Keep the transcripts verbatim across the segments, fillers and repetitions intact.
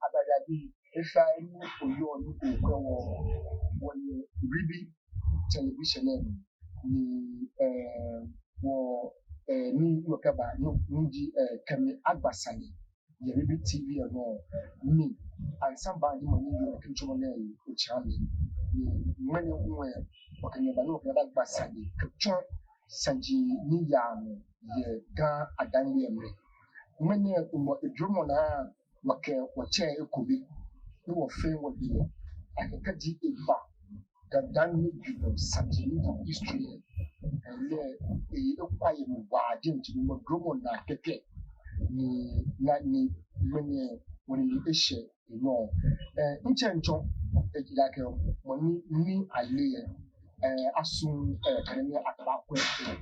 Abadabi, efa ni oyɔɔ ni okwɛ wɔ, wɔyɛ Ribi Television nɛɛ nɔ ni, eh, wɔ, eh, ni wɔkɛba, ni, ni ji, eh, Kɛmi Agba Sane yɛ Ribi T V nɔ, ni ansa ba ni mɔ ni yɔɔ kɛtsɔmɔ nɛɛ yi otsiami. Ni ŋmɛnɛ hu lɛ, wɔkɛ nyɛ ba ni wɔkɛ nyɛ baagba sane kɛtsɔ saji ni yaa nɔ yɛ Ga Adaŋme mli. Ŋmɛnɛ Nyɔŋmɔ edromɔ naa wɔkɛ wɔtsɛ ekome ni wɔfee wɔbi lɛ akɛ kɛji eba Ga Adaŋme jurɔ saji ni ji history lɛ, ɛɛ, lɛ, eye ekwa yɛ mli waa diɛŋtsɛ Nyɔŋmɔ dromɔ naa kɛkɛ ni, na ni ŋmɛnɛ wɔ ni eshɛ enɔ. Ɛɛ, ntsɛ ntsɔ, eji akɛ mɔ ni, ni ale yɛ, ɛɛ, asu, ɛɛ, kane ni akaba kwɛ, ɛɛ,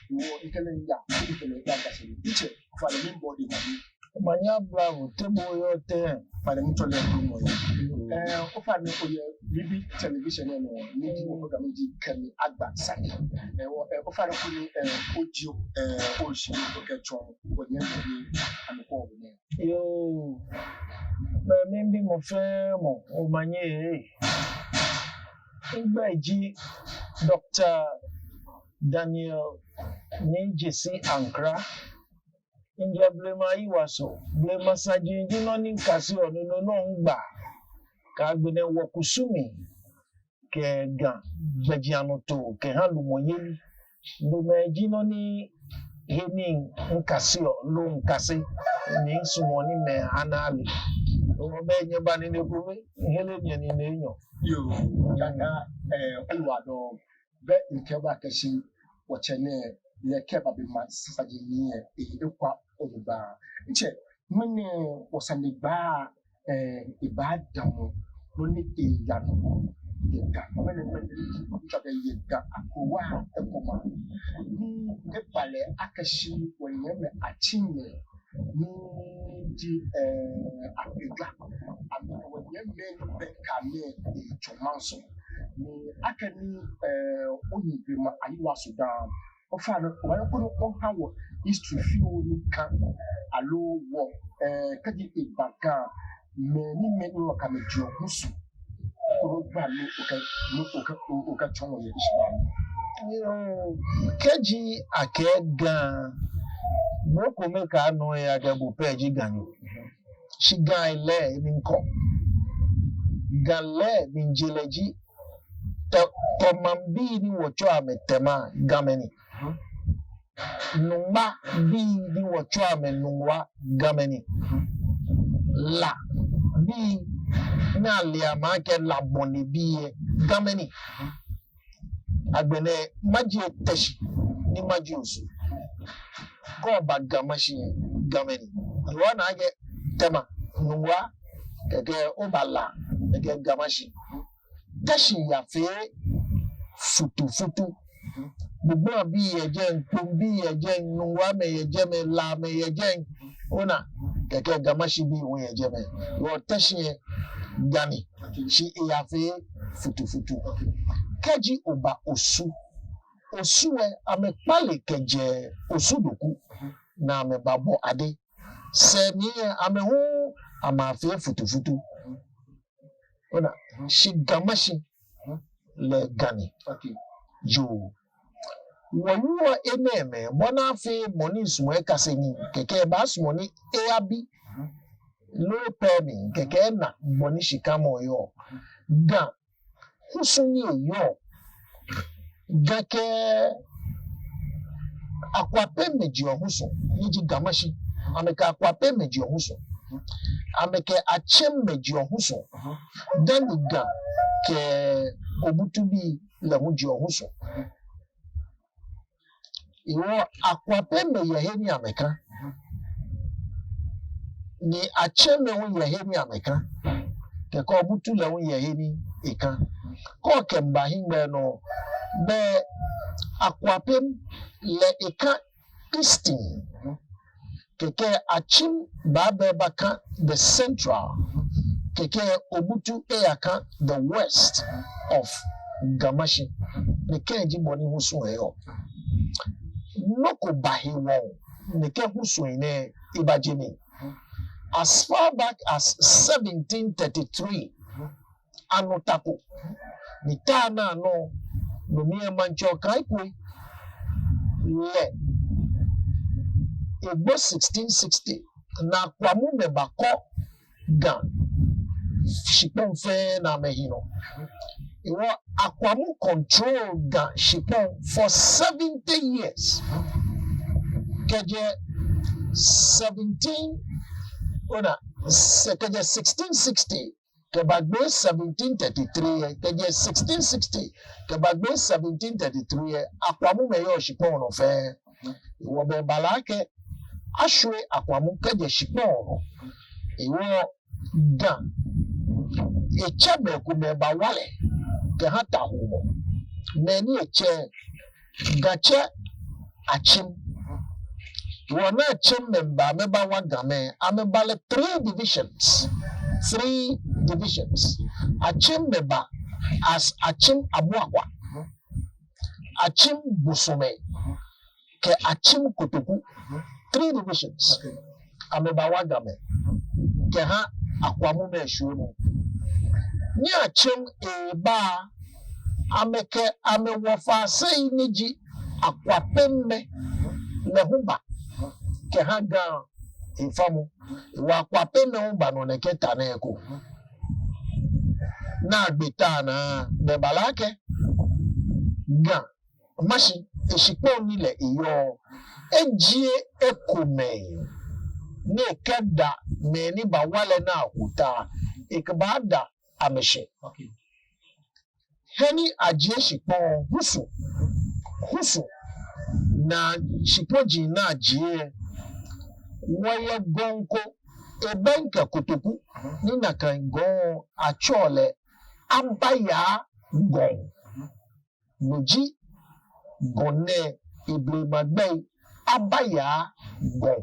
ni wɔ nkɛlɛ ya, nkɛlɛ ya gase ni. Ntsɛ, ofainɛ mibɔ odɛŋ mami. Omanye aba, otee bo yɔɔ tɛŋŋ? Ofainɛ mitsɔlɛ dromɔ yɛ. Ɛɛ, ofainɛ oyɛ Ribi Television nɛɛ nɔ, ni ji wɔ program ji Kɛmi Agba Sane. Ɛɛ, wɔ, ɛɛ, ofainɛ koni, ɛɛ, ojie, ɛɛ, oshi, okɛtsɔɔ wɔnyɛmimɛi ni amɛkwɛɔ wɔ nɛɛ. Yoo, bɛ miibi mɔ fɛɛ mɔ omanye ee. Migbɛi ji Doctor Daniel Nii Gyesi Ankrah. Mijɛ blema Ayiwaso. Blema saji ji nɔ ni mikaseɔ, no nɔ nɔŋŋ migba. Kɛ agbɛnɛ wɔkusumii kɛ Ga gbɛjianɔtoo kɛha lumɔyeli, no mɛi ji nɔ ni he ni mikaseɔ loo mikase ni misumɔɔ ni mɛi ana ale. Wɔbɛ nyɛba nine kome, mihere nyɛ nine enyɔ. Yoo, kaka, ɛɛ, oyiwaladɔŋŋ. Bɛ mikɛba kɛshi wɔtsɛ nɛɛ, lɛ kɛba blema saji ni yɛ, ɛɛ, ekwa onugba. Ntsɛ, ŋmɛnɛ wɔsanegbaa, ɛɛ, ebaadamɔ nɔ ni eyaa nɔ yɛ Ga. Ŋmɛnɛ, ŋmɛnɛ, ntsɛ akɛ yɛ Ga akrowa lɛ ekome. Ni eba lɛ akɛshi wɔnyɛmimɛi atsɛmɛi ni ji, ɛɛ, Agbedwa. Amɛ wɔnyɛmimɛi ni bɛ Ga mli, ɛɛ, tsɔ maŋsɔ. Ni akɛni, ɛɛ, oyi blema Ayiwaso dã, ofainɛ, obaanyɛ koni oha wɔ history fioo ni ka, aloo wɔ, ɛɛ, kɛji eba Ga, mɛni, mɛni wɔkɛ amɛ jieɔ husu. Koni ogba ni okɛ, ni okɛ, o-, okɛtsɔɔ wɔ yɛ history ba mli. Yoo, kɛji akɛɛ Ga, mɔ ko miikɛɛ nɔ yɛ akɛ bo pɛ ji Ganyo. Shi Ga lɛ miikɔ. Ga lɛ mijie lɛ ji Tɛ-, Tɛmabii ni wɔtsɛɔ amɛ Tɛma, Gamɛi ni. Nuŋuabii ni wɔtsɛɔ amɛ Nuŋua, Gamɛi ni. Labii ni ale amɛ akɛ La Bɔne bii lɛ, Gamɛi ni. Agbɛnɛ majie Tɛshi ni majie Osu. Kɛ oba Ga Mashi, Gamɛi ni. Obaana akɛ Tɛma, Nuŋua, kɛkɛ oba La, kɛkɛ Ga Mashi. Tɛshi yafee futufutu. Gbugblabii yɛ jɛi, Kpombii yɛ jɛi, Nuŋuamɛi yɛ jɛmɛ, Lamɛi yɛ jɛi. Ona, kɛkɛ Ga Mashibii hu yɛ jɛmɛ. Wɔ Tɛshi lɛ, Ga ni. Shi eyafee futufutu. Kɛji oba Osu, Osu lɛ, amɛkpale kɛjɛ Osu Doku, ni amɛbabɔ Ade. Sɛɛ mli lɛ, amɛ hu amɛyafee futufutu. Ona, shi Ga Mashi lɛ Ga ni. Yoo. Wɔyɔɔ enɛɛmɛi bɔ ni afee mɔ ni sumɔɔ ekase nii, kɛkɛ ebaasumɔ ni eyabi loo epɛ mli, kɛkɛ ena bɔ ni shikamɔ yɔɔ. Ga husu ni eyɔɔ. Ga kɛ Akuapemmɛi jieɔ husu, ni ji Ga Mashi. Amɛkɛ Akuapemmɛi jieɔ husu. Amɛkɛ Akyemmɛi jieɔ husu. Dani Ga kɛ Obutubii lɛ hu jieɔ husu. Hewɔ Akuapemmɛi yɛ he ni amɛka. Ni Akyemmɛi hu yɛ he ni amɛka. Kɛkɛ Obutu lɛ hu yɛ he ni eka. Kɛ okɛmiiba hiɛgbɛ nɔ, bɛ Akuapem lɛ eka Eastern. Kɛkɛ Akyem baaba ebaka the central. Kɛkɛ Obutu eyaka the west of Ga Mashi. Nɛkɛ ji bɔ ni husu lɛ yɔɔ. Nɔ ko ba hewɔ nɛkɛ husu nɛɛ eba jɛmɛ. as far back as seventeen thirty-three, anɔ ta ko. Ni ta nɛɛ nɔ, no mli lɛ Maŋtsɛ Okaikoi lɛ egbo sixteen sixty, ni Akwamumɛi bakɔ Ga shikpɔŋ fɛɛ ni amɛhi nɔ. Hewɔ Akwamu control Ga shikpɔŋ for seventy years. Kɛjɛ seventeen, ona, se-, kɛjɛ sixteen sixty kɛbagbe seventeen thirty-three lɛ, kɛjɛ sixteen sixty kɛbagbe seventeen thirty-three lɛ, Akwamumɛi yɔɔ shikpɔŋ nɔ fɛɛ. Hewɔ bɛ ebala akɛ ashwie Akwamu kɛjɛ shikpɔŋ nɔ. Hewɔ Ga, etsɛmɛi komɛi bawa lɛ kɛha Tahumɔ. Mɛi ni etsɛ, Gatsɛ, Akyem. Hewɔ ni Akyemmɛi ba, amɛbawa Gamɛi, amɛba lɛ three divisions. Three divisions. Akyemmɛi ba as Akyem Abuakwa, Akyem Bosome, kɛ Akyem Kotoku. Three divisions. Okay. Amɛbawa Gamɛi kɛha Akwamumɛi shwiemɔ. Ni Akyem eba, amɛkɛ amɛwɔfasei ni ji Akwapemmɛi lɛ hu ba kɛha Ga hefamɔ. Hewɔ Akwapemmɛi hu ba nɔ nɛkɛ ta nɛɛ eko. Ni agbe ta nɛɛ, bɛ ebala akɛ Ga Mashi, eshikpɔŋ ni lɛ eyɔɔ, ejie ekomɛi ni ekɛda mɛi ni bawa lɛ ni ahu ta, ekɛbada amɛ shi. Okay. He ni ajie shikpɔŋ, husu, husu, ni shikpɔji ni ajie. Wɔyɛ gɔŋ ko, ebɛŋkɛ Kotoku, ni nakai gɔŋ atsɛɔ lɛ Abayaa Gɔŋ. No ji gɔŋ nɛɛ eblema gbɛi, Abayaa Gɔŋ.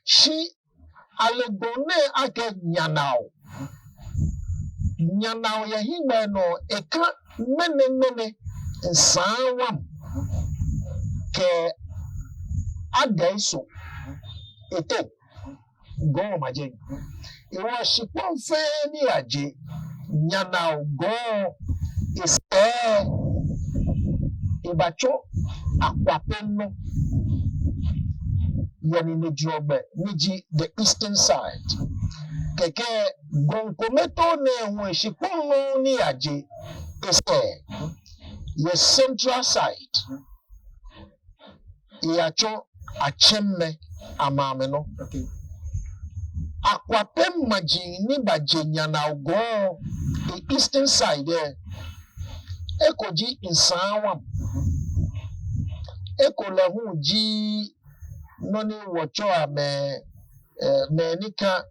Shi ale gɔŋ nɛɛ akɛ Nyanao. Nyanao yɛ hiɛgbɛ nɔ, eka ŋmɛnɛŋmɛnɛ Nsawam kɛ Adeiso eteŋ. Gɔŋ maje. Hewɔ shikpɔŋ fɛɛ ni ajie, Nyanao Gɔŋ esɛɛ, ebatsɔ Akwapem nɔ yɛ ninejurɔgbɛ ni ji the eastern side. Kɛkɛ gɔŋ kome too nɛɛ hu, shikpɔŋ nɔ ni ajie esɛɛ yɛ central side, eyatsɔ Akyemmɛi amɛ amɛnɔ. Okay. Akwapem maji ni baje Nyanao Gɔŋ, the eastern side lɛ, eko ji Nsawam. Eko lɛ hu ji nɔ ni wɔtsɛɔ amɛ, eh, mɛi ni ka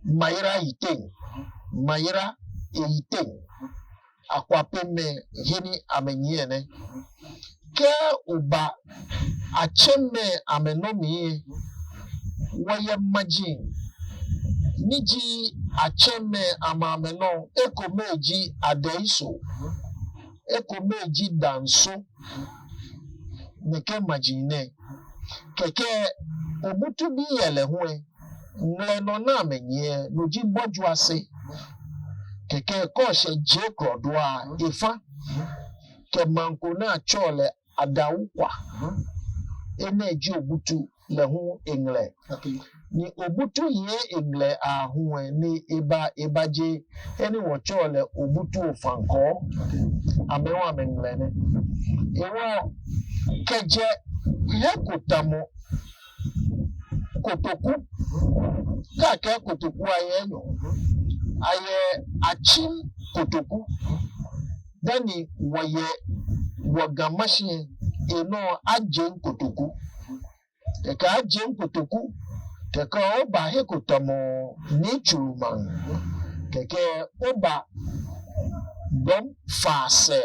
Mayera yiteŋ, Mayera eyiteŋ. Akwapemmɛi he ni amɛnyiɛ nɛ. Kɛ oba Akyemmɛi amɛnɔ mli lɛ, wɔyɛ maji ni ji Akyemmɛi amɛ amɛnɔ, ekomɛi ji Adeiso, ekomɛi ji Danso, nɛkɛ maji nɛɛ. Kɛkɛ Obutu bii lɛ hu lɛ, ŋlɛnɔ ni amɛnyiɛ, no ji Bɔjoase. Kɛkɛ kɛ oshɛ Jekrodua, Efa, kɛ maŋ ko ni atsɛɔ lɛ Adawukwa. Enɛ ji Obutu lɛ hu eŋlɛ. Okay. Ni Obutu yɛ eŋlɛ aahu lɛ, ni eba, ebaje he ni wɔtsɛɔ lɛ Obutu Ofankɔ. Okay. Amɛ hu amɛŋlɛ nɛ. Hewɔ kɛjɛ he ko tamɔ Kotoku. Kɛ akɛɛ Kotoku, ayɛ enyɔ. Ayɛ Akyem Kotoku. Dani wɔyɛ wɔ Ga Mashi lɛ, enɔ Ajeŋ Kotoku. Kɛkɛ Ajeŋ Kotoku, kɛkɛ oba he ko tamɔ Nii Tsurumaŋ, kɛkɛ oba Dɔm Faasɛɛ,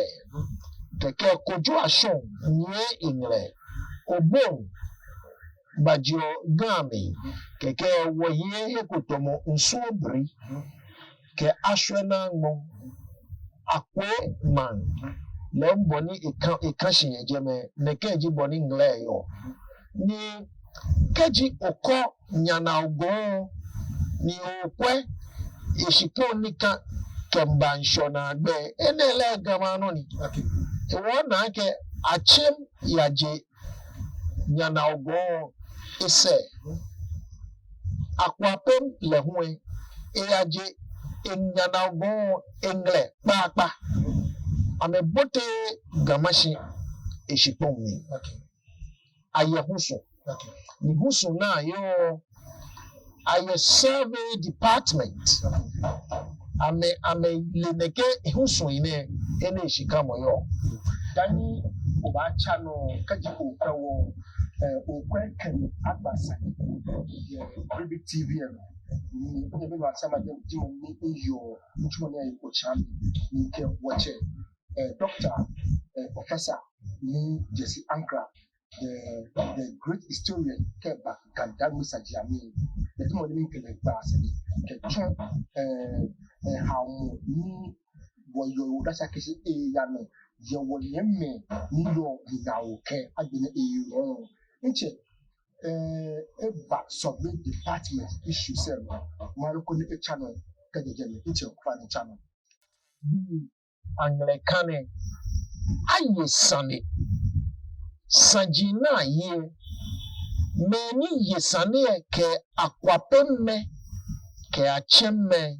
kɛkɛ Kojo Ashong nyiɛ eŋlɛ, Obong bajeɔ Ga mli, kɛkɛ wɔyɛ he ko tamɔ Nsuobri, kɛ Ashwɛ Naŋmɔ, Akwei maŋ, lɛ hu bɔ ni eka, eka shi yɛ jɛmɛ, nɛkɛ ji bɔ ni ŋlɛ yɔɔ. Ni kɛji okɔ Nyanao Gɔŋ, ni okwɛ eshikpɔŋ ni ka kɛmiiba ŋshɔnaa gbɛ. Enɛ lɛ Ga maŋ nɔ ni. Okay. Hewɔ ona akɛ Akyem yaje Nyanao gɔŋ esɛɛ. Akuapem lɛ hu lɛ, eyaje Nyanao gɔŋ eŋɛlɛ kpaakpa. Amɛbote Ga Mashi eshikpɔŋ mli. Okay. Ayɛ husu. Okay. Ni husu ni ayɔɔ, ayɛ survey department. Amɛ, amɛle nɛkɛ husu nɛɛ, enɛ shikamɔ yɔɔ. Dani obaatsa nɔ, kɛji okwɛ wɔ, eh, okwɛ Kenny Agbasa, eh, Bibik T V lɛ nɔ. Ni, ni bɛ ma sama jɛ, jimɔ ni eyɔɔ, nitsumɔ ni ayɔɔ ko tsami, ni kɛ wɔtsɛ, eh, doctor, eh, professor, ni Gyesi Ankrah, the, the great historian, kɛba Ga Dangme saji amli. Lɛ ji mɔ ni mikɛ lɛ gba sane kɛtsɔ, eh, eh, haomɔ ni wɔyɔɔ odase akɛ shi eeya nɔ yɛ wɔnyɛmimɛi ni yɔɔ Ga nɔ kɛ agbɛnɛ eeya nɔ. Ntsɛ, eh, eba survey department issue sɛɛ nɔ. Maŋ ko ni etsa nɔ kɛjɛ jɛmɛ. Ntsɛ, ofainɛ tsa nɔ. Aŋɛlɛ ka nɛ, aye sane. Saji ni aye, mɛi ni ye sane lɛ kɛ Akuapemmɛi kɛ Akyemmɛi.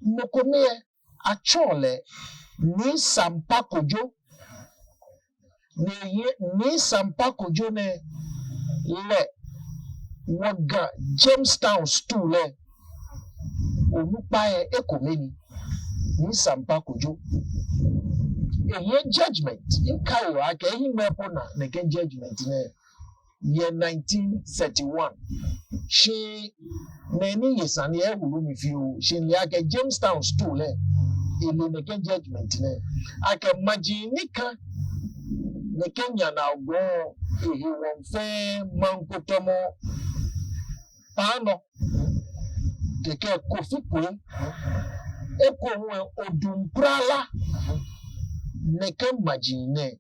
Mɔ kome lɛ, atsɛɔ lɛ Nii Sampa Kojo. Ni eye Nii Sampa Kojo nɛɛ, lɛ wɔ Ga Jamestown stool lɛ onukpa lɛ ekome ni, Nii Sampa Kojo. Ehiɛ judgment, mikaiɔ akɛ ehiŋmɛi po na nɛkɛ judgment nɛɛ yɛ nineteen thirty-one. Shi mɛi ni ye sane lɛ ewulu mi fioo, shi mile akɛ Jamestown stool lɛ, ele nɛkɛ judgment nɛɛ, akɛ maji ni ka nɛkɛ Nyanao gɔŋ lɛ he wɔŋ fɛɛ, maŋ ko tamɔ Kpaanɔ, kɛkɛ Kofi Kwei, eko hu lɛ Odum Prala, nɛkɛ maji nɛɛ,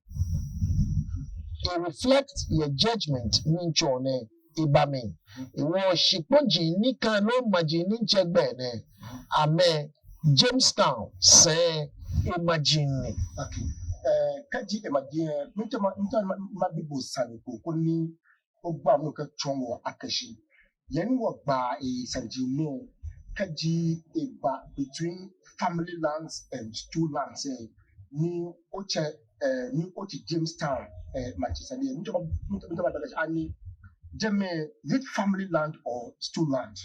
e-reflect yɛ judgment ni mitsɔ nɛɛ eba mli. Hewɔ shikpɔji ni ka loo maji ni mitsɛ gbɛi nɛɛ, amɛ Jamestown sɛi lɛ emaji ni. Okay. Eh, kɛji emaji, eh, mitsɛ ma, mitsɛ ma, mabi bo sane ko koni ogba mli kɛtsɔɔ wɔ akɛ shi, yɛ ni wɔgba, eh, saji nɛɛ, kɛji eba between family lands and stool lands, eh, ni otsɛ, eh, ni otsi Jamestown, eh, maŋtsɛ sane lɛ, mitsɛ ma, mitsɛ ma, mitsɛ ma, ani jɛmɛ, is it family land or stool land?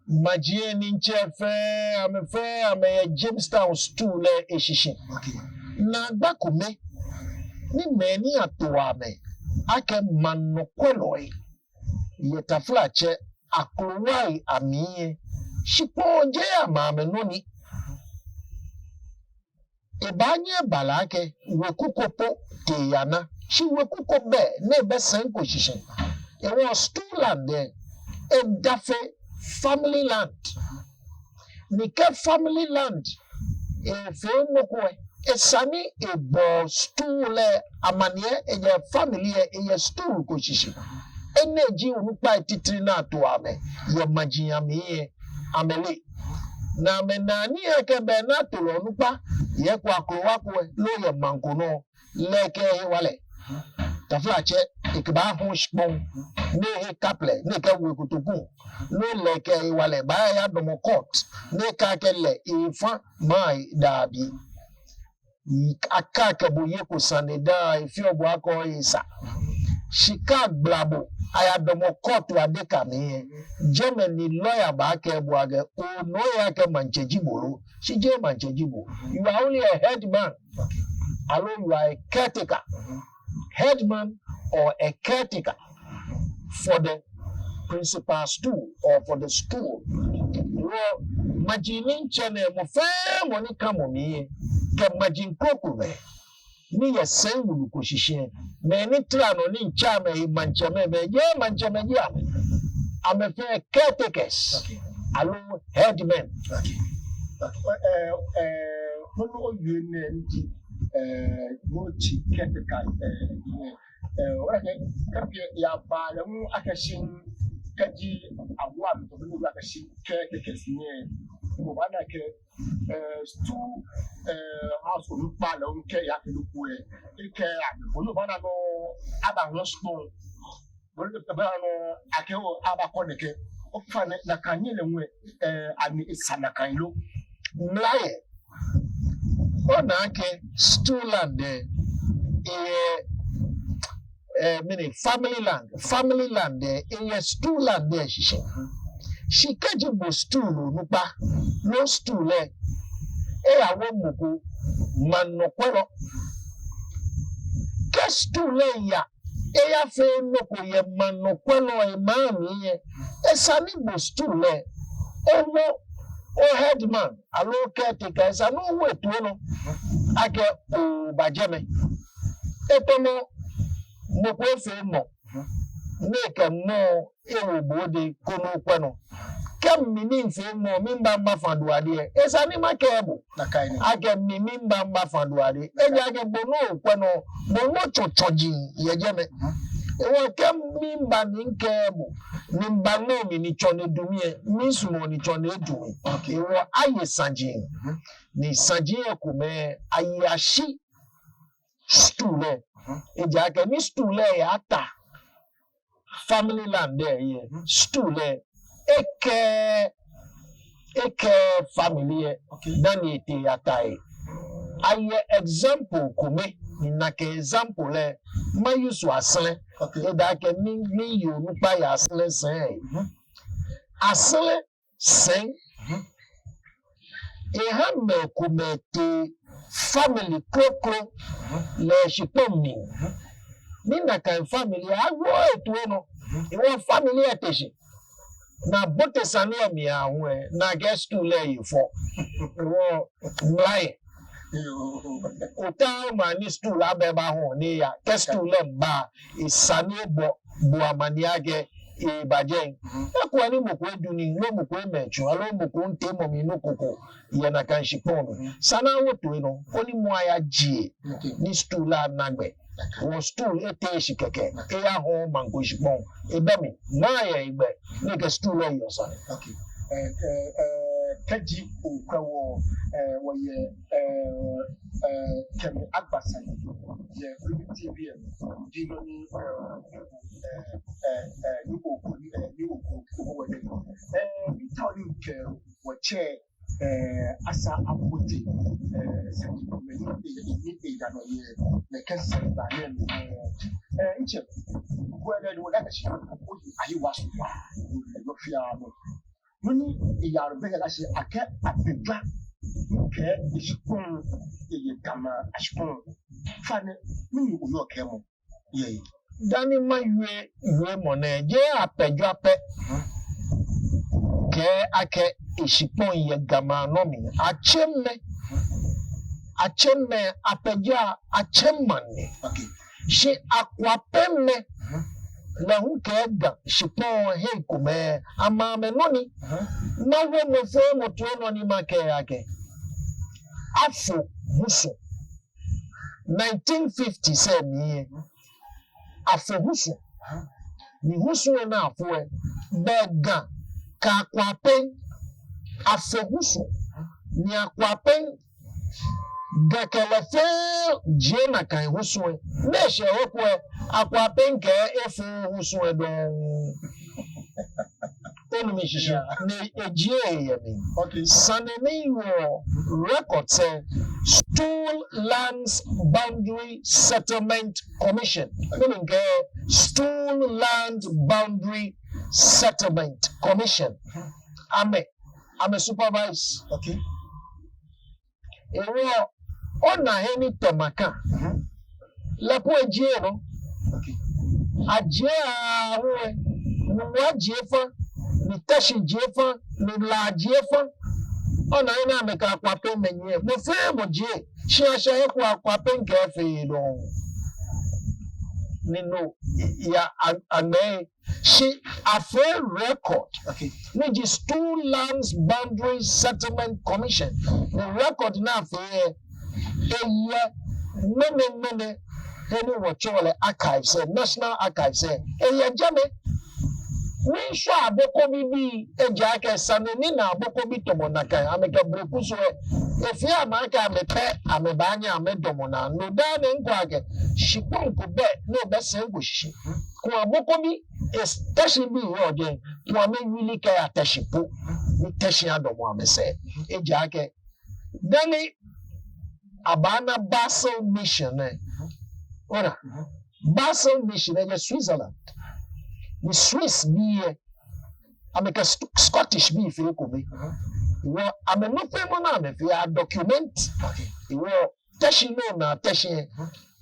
Maji lɛ ni mitsɛ fɛɛ, amɛ fɛɛ amɛyɛ Jamestown stool lɛ eshishi. Okay. Naagba kome ni mɛi ni ato amɛ akɛ maŋ nɔkwɛlɔi yɛ, taflatsɛ, akrowai amli lɛ, shikpɔŋ jeee amɛ amɛnɔ ni. Ebaanyɛ eba lɛ akɛ weku ko po tee eyana, shi weku ko bɛ ni ebɛ sɛi ko shishi. Hewɔ stool land lɛ, eda fe family land. Ni kɛ family land efee nɔ ko lɛ, esa ni ebɔ stool lɛ amaniɛ, eyɛ family lɛ, eyɛ stool ko shishi. Enɛ ji onukpai titri ni ato amɛ yɛ maji amli lɛ, amɛle. Ni amɛna nii akɛ be ni ato lɛ onukpa yɛ ko akrowa ko lɛ, loo yɛ maŋ ko nɔ, lɛ kɛ hewalɛ, taflatsɛ, ekɛbaahɔɔ shikpɔŋ, ni ehe kaplɛ, ni ekɛwo ekotoku, loo lɛ kɛ hewalɛ baaya damɔ court, ni akɛɛ akɛ lɛ efa maŋ lɛ, dabi. Akɛɛ akɛ bo yeko sane dã, efeɔ bo akɛ oyɛ sa. Shi kɛ agbala bo aya damɔ court adeka mli lɛ, jɛmɛ ni lawyer baakɛɛ bo akɛ, o, no oyɛ akɛ maŋtsɛ ji bo lo? Shi jeee maŋtsɛ ji bo. You are only a headman. Aloo you are a caretaker. Headman or a caretaker for the principal stool or for the stool. Hewɔ maji ni mitsɛ nɛɛ, mɔ fɛɛ mɔ ni ka mɔ mli lɛ, kɛ maji krokomɛi ni yɛ sɛi wulu ko shishi lɛ, mɛi ni tara nɔ ni mitsɛ amɛ, maŋtsɛmɛi, mɛi jeee maŋtsɛmɛi ji amɛ. Amɛ fɛɛ caretakers. Okay. Aloo headmen. Okay. Okay. Eh, eh, nɔ ni owie nɛɛ ji, eh, nɔ ni ji caretaker, eh, eh, wɔle akɛ, kɛ be yaba lɛ hu akɛ shi kɛji awo amɛ tɔ bi no akɛ shi kɛ kɛkɛ shi nɛɛ, obaana akɛ, eh, stool, eh, house onukpa lɛ, onu akɛ ya kɛ nɔ ko, eh, ekɛ amɛ, bo no obaana nɔ, aba nɔ shikpɔŋ. Bo no obaana nɔ akɛ oo, abakɔ nɛkɛ. Ofainɛ, nakai nyɛ lɛ ŋwɛ, eh, ani esa nakai lo? Mla yɛ. Ona akɛ stool land lɛ, eyɛ, eh, mɛni, family land, family land lɛ, eyɛ stool land lɛ shishi. Shi kɛji bo stool onukpa loo stool lɛ, eyawo mɔ ko maŋ nɔkwɛlɔ. Kɛ stool lɛ ya eyafee nɔ ko yɛ maŋ nɔkwɛlɔ lɛ maŋ mli lɛ, esa ni bo stool lɛ, owo o headman aloo caretaker, esa ni owo etoi nɔ akɛ obajɛ mɛi. Etamɔ mɔ ko efee mɔ, ni ekɛ mɔ ewo bo odɛŋ koni okwɛ nɔ. Kɛ mi ni mifee mɔ, miba mibafã duade lɛ, esa ni makɛɛ bo akɛ mi, miba mibafã duade. Ejaakɛ bo ni okwɛ nɔ, bo ŋɔ tsɔtsɔji yɛ jɛmɛ. Ehewɔ kɛ miba ni mikɛɛ bo, ni miba ŋmɔ mi ni tsɔne du mi lɛ, misumɔɔ ni tsɔne du mi. Ehewɔ aye saji, ni saji lɛ ekomɛi aye ashi stool lɛ. Ejaakɛ ni stool lɛ yata family land lɛ yɛ, stool lɛ ekɛɛɛ, ekɛɛɛ family lɛ dani etee eyata lɛ. Ayɛ example kome, ni nakai example lɛ, ma-use Asɛrɛ. Ejaakɛ mi, miyɛ onukpa yɛ Asɛrɛ sɛi. Asɛrɛ sɛi. Eha mɛi komɛi tee family kroko lɛ shikpɔŋ mli. Ni nakai family lɛ awo etoi nɔ. Ehewɔ family lɛ te shi, ni abote sane lɛ mli aahu lɛ, ni akɛɛ stool lɛ ye fɔ. Ehewɔ mla yɛ. Otaoɔ maŋ ni stool lɛ aba ebahɔɔ ni eya. Kɛ stool lɛ miiba, esa ni ebɔ bo amaniɛ akɛ ebajɛ. Ekolɛ ni mɔ ko edu nii, loo mɔ ko emɛ tsu, aloo mɔ ko ntee mɔ mli nɔ ko ko yɛ nakai shikpɔŋ mli. Esa ni awo toi nɔ, koni mɔ lɛ ayajie, ni stool lɛ ana gbɛ. Wɔ stool lɛ eteee shi kɛkɛ, eyahɔɔ maŋ ko shikpɔŋ. Ebɛ mli, naa yɛ egbɛ, ni ekɛ stool lɛ yeɔ sane. Okay. Eh, eh, eh, kɛji okwɛ wɔ, eh, wɔyɛ, eh, eh, Kɛmi Agba Sane yɛ Privy T V lɛ, ji nɔ ni, eh, eh, eh, eh, ni oko, ni, eh, ni oko, oko wɔ lɛ. Eh, mitaoɔ ni mikɛ wɔtsɛ, eh, Asa Aportey, eh, sane komɛi ni, eh, ni eya nɔ yɛ nɛkɛ sɛɛ gba nɛɛ mli. Eh, eh, ntsɛ, okwɛ lɛ ni wɔda kɛshi, oyi ayi wa su wa, oyi lɛ yɔ fia nɔ. Nɔ ni eyaro bɛ yɛ lɛ shi akɛ Apedwa kɛ eshikpɔŋ, eyɛ Ga maŋ ashikpɔŋ. Ofainɛ, mɛni oyɔɔ kɛɛmɔ yɛ he? Dani mawie wiemɔ nɛɛ, jeee Apedwa pɛ kɛɛ akɛ eshikpɔŋ yɛ Ga maŋ nɔ mli. Akyemmɛi, Akyemmɛi, Apedwa, Akyem maŋ ni. Okay. Shi Akuapemmɛi lɛ hu kɛɛ Ga shikpɔŋ hei komɛi, amɛ amɛnɔ ni. Mawo mɔ fɛɛ mɔ toi nɔ ni makɛɛ akɛ afo husu. Nineteen fifties lɛ mli lɛ, afo husu. Ni husu lɛ ni afo lɛ, bɛ Ga kɛ Akuapem afo husu. Ni Akuapem Ga kɛ lɛ fɛɛ jie nakai husu lɛ. Ni eshɛ he ko lɛ, Akuapem kɛɛ efooo husu lɛ dɔŋŋ. Onu mishishi? Yeah. Ni ejie yɛ mli. Okay. Sane ni yɔɔ record lɛ, Stool Lands Boundary Settlement Commission. Okay. Mɛni mikɛɛ? Stool Land Boundary Settlement Commission. Amɛ, amɛ supervise. Okay. Ehewɔ, ona he ni Tema kã. Mhm. Lɛ po ejie nɔ. Okay. Ajie aahu lɛ, Numo jie faŋŋ, ni Teshie jie faŋŋ, ni La jie faŋŋ. Ona he ni amɛkɛ Akuapemmɛi nyiɛ. Mɔ fɛɛ mɔ jie. Shi ashɛ he ko Akuapem kɛɛ efeee dɔŋŋ. Ni no, ya a-, aŋmɛɛ. Shi afee record. Okay. Ni ji Stool Lands Boundary Settlement Commission. Ni record ni afee lɛ, eyɛ ŋmɛnɛŋmɛnɛ he ni wɔtsɛɔ lɛ archives lɛ, National Archives lɛ. Eyɛ jɛmɛ. Miishwa Abokobibii, ejaakɛ sane ni na Abokobi tamɔ nakai, amɛkɛ Blekuso lɛ, efee amɛ akɛ amɛ pɛ amɛbaanyɛ amɛdamɔ naa. No daa nɛɛ ŋkɔ akɛ shikpɔŋ ko bɛ ni ebɛ sɛi ko shishi. Kɛ Abokobi, Tɛshibii yɔɔ jɛi, kɛ amɛwieee kɛya Tɛshi po, ni Tɛshi adamɔ amɛsɛɛ. Ejaakɛ dani abaana Basel Mission lɛ, ona, Basel Mission lɛ yɛ Switzerland. Ni Swissbii lɛ, amɛkɛ St-, Scottishbii fee ekome. Hewɔ amɛnɔ fɛɛ nɔ ni amɛfee, adocument. Hewɔ Tɛshi nɔ ni Tɛshi lɛ,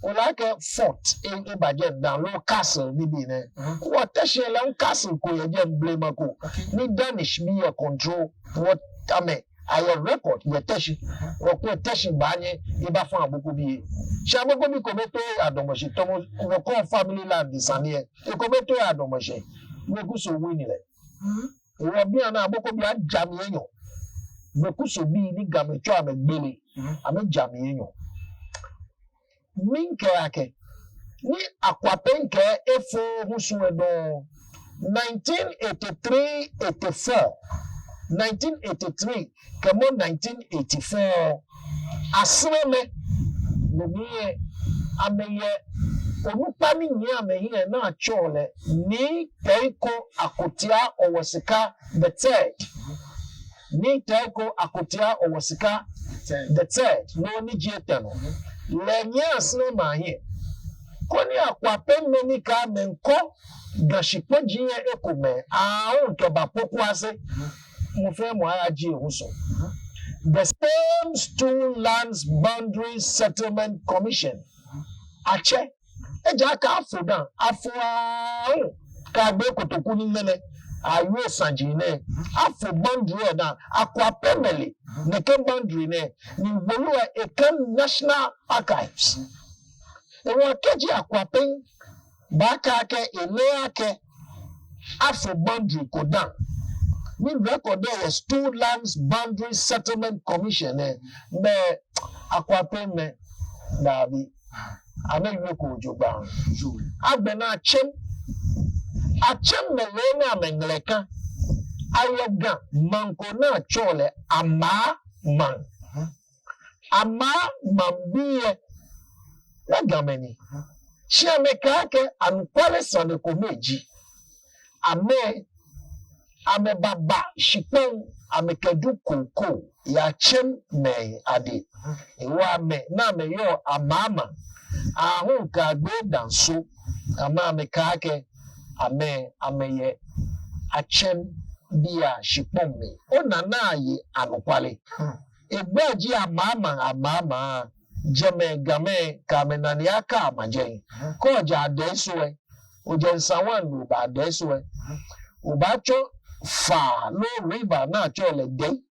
ole akɛ fort lɛ, eba jɛi dani loo castle nibii nɛɛ. Hewɔ Tɛshi lɛ, lɛ hu castle ko yɛ jɛi, blema ko. Ni Danishbii lɛ control. Hewɔ amɛ ayɛ record yɛ Tɛshi. Hewɔ kɛ Tɛshi baanyɛ ebafã Abokobi lɛ, shi Abokobi kome too adamɔ shi tamɔ wɔkɛɔ family land sane lɛ. Ekome too adamɔ shi. Blekuso win lɛ. Hewɔ bianɛ Abokobi aja mli enyɔ. Blekusobii ni Gamɛi tsɔ amɛ gbele, amɛja mli enyɔ. Miikɛɛ akɛ, ni Akuapem kɛ efo husu lɛ dɔŋŋ, nineteen eighty-three eighty-four, nineteen eighty-three kɛmɔ nineteen eighty-four, Aseremɛi, no mli lɛ, amɛyɛ onukpa ni nyiɛ amɛhiɛ ni atsɛɔ lɛ Nii Teiko Akotia Owosika the third. Nii Teiko Akotia Owosika the third, nɔ ni ji etɛ nɔ. Lɛ enyiɛ Aseremɛi ahiɛ. Koni Akuapemmɛi ni kɛ amɛmiikɔ Ga shikpɔji lɛ ekomɛi aahu kɛba Pokuase, mɔ fɛɛ mɔ aya ji ehusu. The same Stool Lands Boundary Settlement Commission. Atsɛ, ejaakɛ afo dã, afo aahu, kɛ agbe Kotoku ni ŋmɛnɛ awie saji nɛɛ, afo boundary lɛ dã, Akuapemmɛi le nɛkɛ boundary nɛɛ, ni wolo lɛ eka National Archives. Hewɔ kɛji Akuapem baakɛɛ akɛ eleee akɛ afo boundary ko dã, ni record lɛ yɛ Stool Lands Boundary Settlement Commission lɛ, belɛ Akuapemmɛi, dabi, amɛwieko jogbaŋŋ. Agbɛnɛ Akyem, Akyemmɛi lɛ ni amɛŋlɛ kã, ayɛ Ga maŋ ko ni atsɛɔ lɛ Amaamaŋ. Amaamaŋbii lɛ, lɛ Gamɛi ni. Shi amɛkɛɛ akɛ anɔkwale sane kome ji, amɛ, amɛbaba shikpɔŋ, amɛkɛdu koko yɛ Akyemmɛi adɛŋ. Hewɔ amɛ ni amɛyɔɔ Amaamaŋ aahu kɛ agbe Danso, amɛ, amɛkɛɛ akɛ amɛ, amɛyɛ Akyembii ashikpɔŋ mli. Ona ni aye anɔkwale. Egbɛi ji Amaamaŋ, Amaamaŋ. Jɛmɛ Gamɛi kɛ amɛnane aka amajɛŋ. Kɛ ojɛ Adeiso lɛ, ojɛ Nsawam ni oba Adeiso lɛ, obaatsɔ faa loo river ni atsɛɔ lɛ Dei.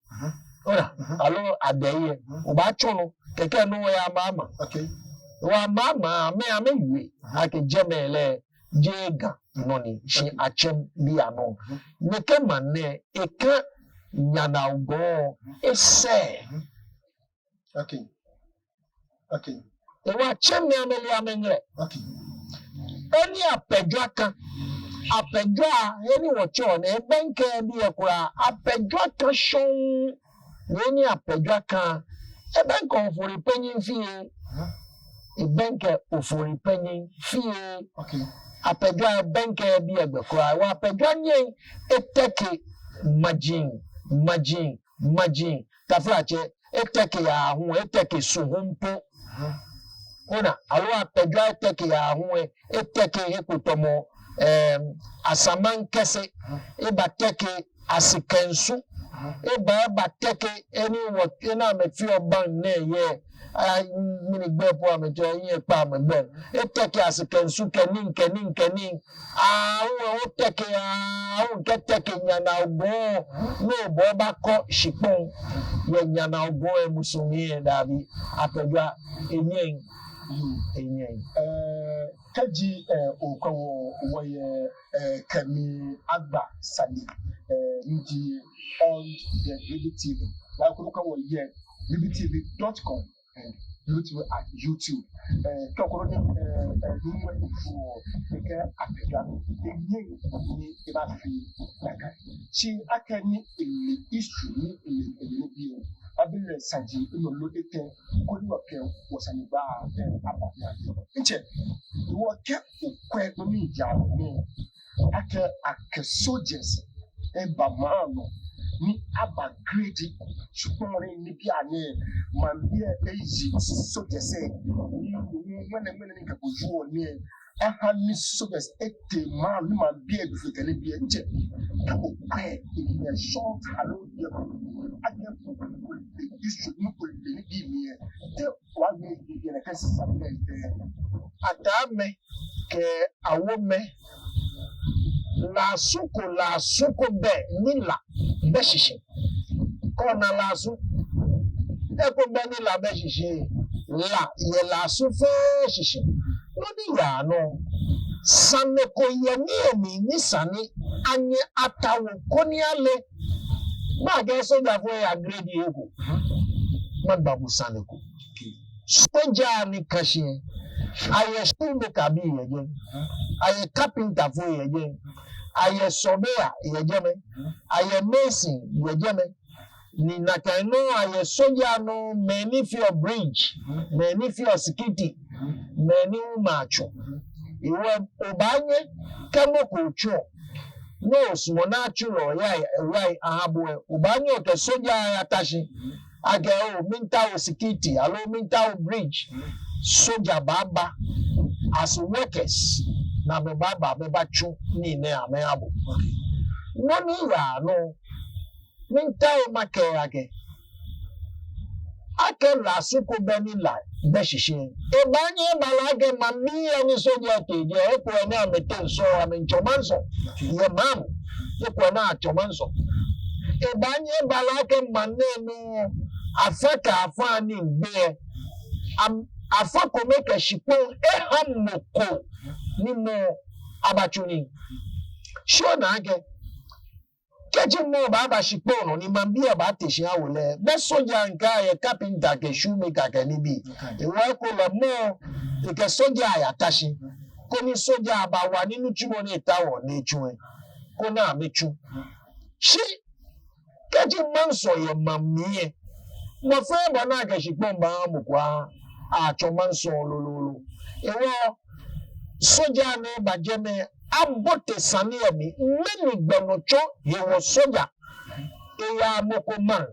Ona, aloo Adei lɛ, obaatsɔ nɔ, kɛkɛ ni oya Amaamaŋ. Hewɔ Amaamaŋ, amɛ, amɛwie akɛ jɛmɛ lɛ jeee Ga nɔ ni, shi Akyemmɛi anɔ. Nɛkɛ maŋ nɛɛ, eka Nyanao Gɔŋ esɛɛ. Hewɔ Akyemmɛi amɛle amɛŋlɛ. He ni Apedwa ka, Apedwa, he ni wɔtsɛɔ nɛɛ, ebɛŋkɛɛɛ biɛ kwraa, Apedwa ka shɔŋŋ. He ni Apedwa ka, ebɛŋkɛ Ofori Panyin fie. Ebɛŋkɛ Ofori Panyin fie. Apedwa ebɛŋkɛɛɛ biɛ gbɛ kwraa. Hewɔ Apedwa nyɛŋ eteke maji, maji, maji. Taflatsɛ, eteke aahu, eteke Suhum po. Ona, aloo Apedwa eteke aahu, eteke he ko tamɔ, em, Asamankɛse, ebateke Asekansu, eba, ebateke he ni wɔ, he ni amɛfeɔ bank nɛɛ yɛ, a, mɛni gbɛ po amɛtsɛɔ, miikpa amɛgbɛi. Eteke Asekansu kɛ nii, kɛ nii, kɛ nii. Aahu, oteke aahu kɛteke Nyanao Gɔŋ, ni obɔ obakɔ shikpɔŋ yɛ Nyanao Gɔŋ lɛ musuŋ lɛ, dabi, Apedwa enyɛŋ, enyɛŋ. Eh, kɛji, eh, okwɛ wɔ, wɔyɛ, eh, Kɛmi Agba Sane, eh, ni ji on the Bibi T V. Ni okwɛ wɔ yɛ bibi T V dot com. YouTube, at YouTube. Eh, kɛ okɔ nɔ ni, eh, eh, nuumo lɛ efu, ekɛɛ Apedwa, enyɛŋ ni ebafee nakai. Shi akɛ ni ele history, ni ele, ele nibii lɛ, abele saji enɔ loo etɛ, koni wɔkɛ wɔsanegbaa lɛ aba biɛ. Ntsɛ, wɔkɛ okwɛ nɔ ni ja nɔ. Akɛ, akɛ soldiers eba maŋ nɔ ni aba grade shikpɔŋ lɛ, ni bianɛ maŋbii lɛ eyi soldiers lɛ, ni ŋmɛnɛ ŋmɛnɛ ni kɛ ko juɔ ni aha ni soldiers etee maŋ ni maŋbii lɛ du fɛɛ kɛ nibii lɛ. Ntsɛ, kɛ okwɛ, in a short aloo yɛ, akɛ history ni ole nibii mli lɛ, te wɔnyɛ yɛ nɛkɛ sane lɛ tɛŋŋ? Ataamɛi kɛ awomɛi, lasu ko, lasu ko bɛ ni la bɛ shishi. Kɛ ona lasu, eko bɛ ni la bɛ shishi. La yɛ lasu fɛɛ shishi. Nɔ ni yaa nɔ, sane ko yɛ ni emi ni sane anyɛ ataoɔ koni ale. Maakɛɛ sojafoi lɛ ya grade eko. Magba bo sane ko. Soja ni ka shi lɛ, ayɛ shoemaker bii yɛ jɛi, ayɛ carpenter foi yɛ jɛi, ayɛ surveyor yɛ jɛmɛ, ayɛ mason yɛ jɛmɛ, ni nakai nɔŋŋ ayɛ soja nɔ, mɛi ni feɔ bridge, mɛi ni feɔ sikiti, mɛi ni hu ma tsu. Hewɔ obaanyɛ kɛ mɔ ko tsuɔ, ni osumɔɔ ni atsu lɛ, ya, ya, aha bo lɛ, obaanyɛ okɛ soja lɛ ata shi. Akɛ oo, miitao sikiti, aloo miitao bridge. Soja baaba as workers, ni amɛbaaba, amɛbatsu nii nɛɛ amɛha bo. Nɔ ni yaa nɔ, miitao makɛɛ akɛ, akɛ lasu ko bɛ ni la bɛ shishi. Ebaanyɛ eba lɛ akɛ maŋ mli lɛ ni soja tee jɛi, eko ni amɛteŋ sɔŋŋ, amɛmiitsɔ mansɔ yɛ maŋ mli, eko ni atsɔ mansɔ. Ebaanyɛ eba lɛ akɛ maŋ nɛɛ nɔ, afã kɛ afã ni gbɛ, am-, afã kome kɛ shikpɔŋ eha mɔ ko ni mɔ abatsu nii. Shi ona akɛ, kɛji mɔ baaba shikpɔŋ nɔ ni maŋbii lɛ baate shi awo lɛ, bɛ soja ŋka yɛ carpenter kɛ shoemaker kɛ nibii. Hewɔ ekolɛ mɔ, ekɛ soja lɛ yata shi, koni soja lɛ abawa ni nitsumɔ ni etaoɔ ni etsu lɛ, koni amɛtsu. Shi kɛji mansɔ yɛ maŋ mli lɛ, mɔ fɛɛ mɔ ni akɛ shikpɔŋ baaha mɔ ko lɛ, atsɔ mansɔ lolo. Hewɔ soja ni ba jɛmɛ, abote sane lɛ mli, mɛni gbɛ nɔ tsɔ hewɔ soja eyaa mɔ ko maŋ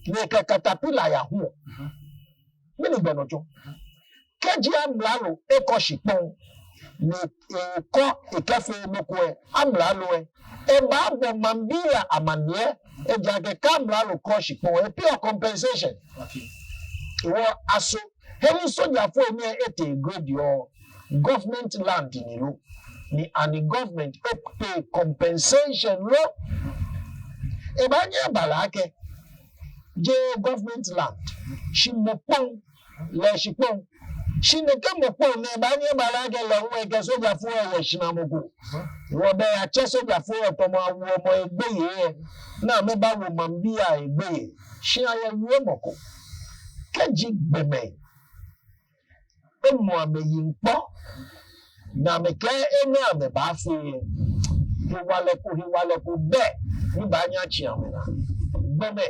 ni ekɛ caterpillar yahuɔ? Mɛni gbɛ nɔ tsɔ? Kɛji amralo ekɔ shikpɔŋ ni ekɔ ekɛfee nɔ ko lɛ, amralo lɛ ebaabɔ maŋbii lɛ amaniɛ, ejaakɛ kɛ amralo kɔ shikpɔŋ lɛ, epeɔ compensation. Hewɔ aso, he ni sojafoi nɛɛ etee grade lɛ, government land ni lo? Ni ani government epay compensation lo? Ebaanyɛ eba lɛ akɛ jeee government land, shi mɔ kpɔŋ lɛ shikpɔŋ. Shi nɛkɛ mɔ kpɔŋ nɛɛ baanyɛ eba lɛ akɛ lɛ hu ekɛ sojafoi lɛ yɛ shinamɔ ko. Hewɔ bɛ eyatsɛ sojafoi lɛ tamɔ awoɔ mɔ egbeyei lɛ, ni amɛbawo maŋbii lɛ egbeyei. Shi ayɛ wiemɔ ko. Kɛji gbɔmɛi emɔ amɛyiŋ kpɔ, ni amɛkɛɛ enɛ amɛbaafee lɛ, hewalɛ ko, hewalɛ ko bɛ ni baanyɛ atsi amɛnaa. Gbɔmɛi,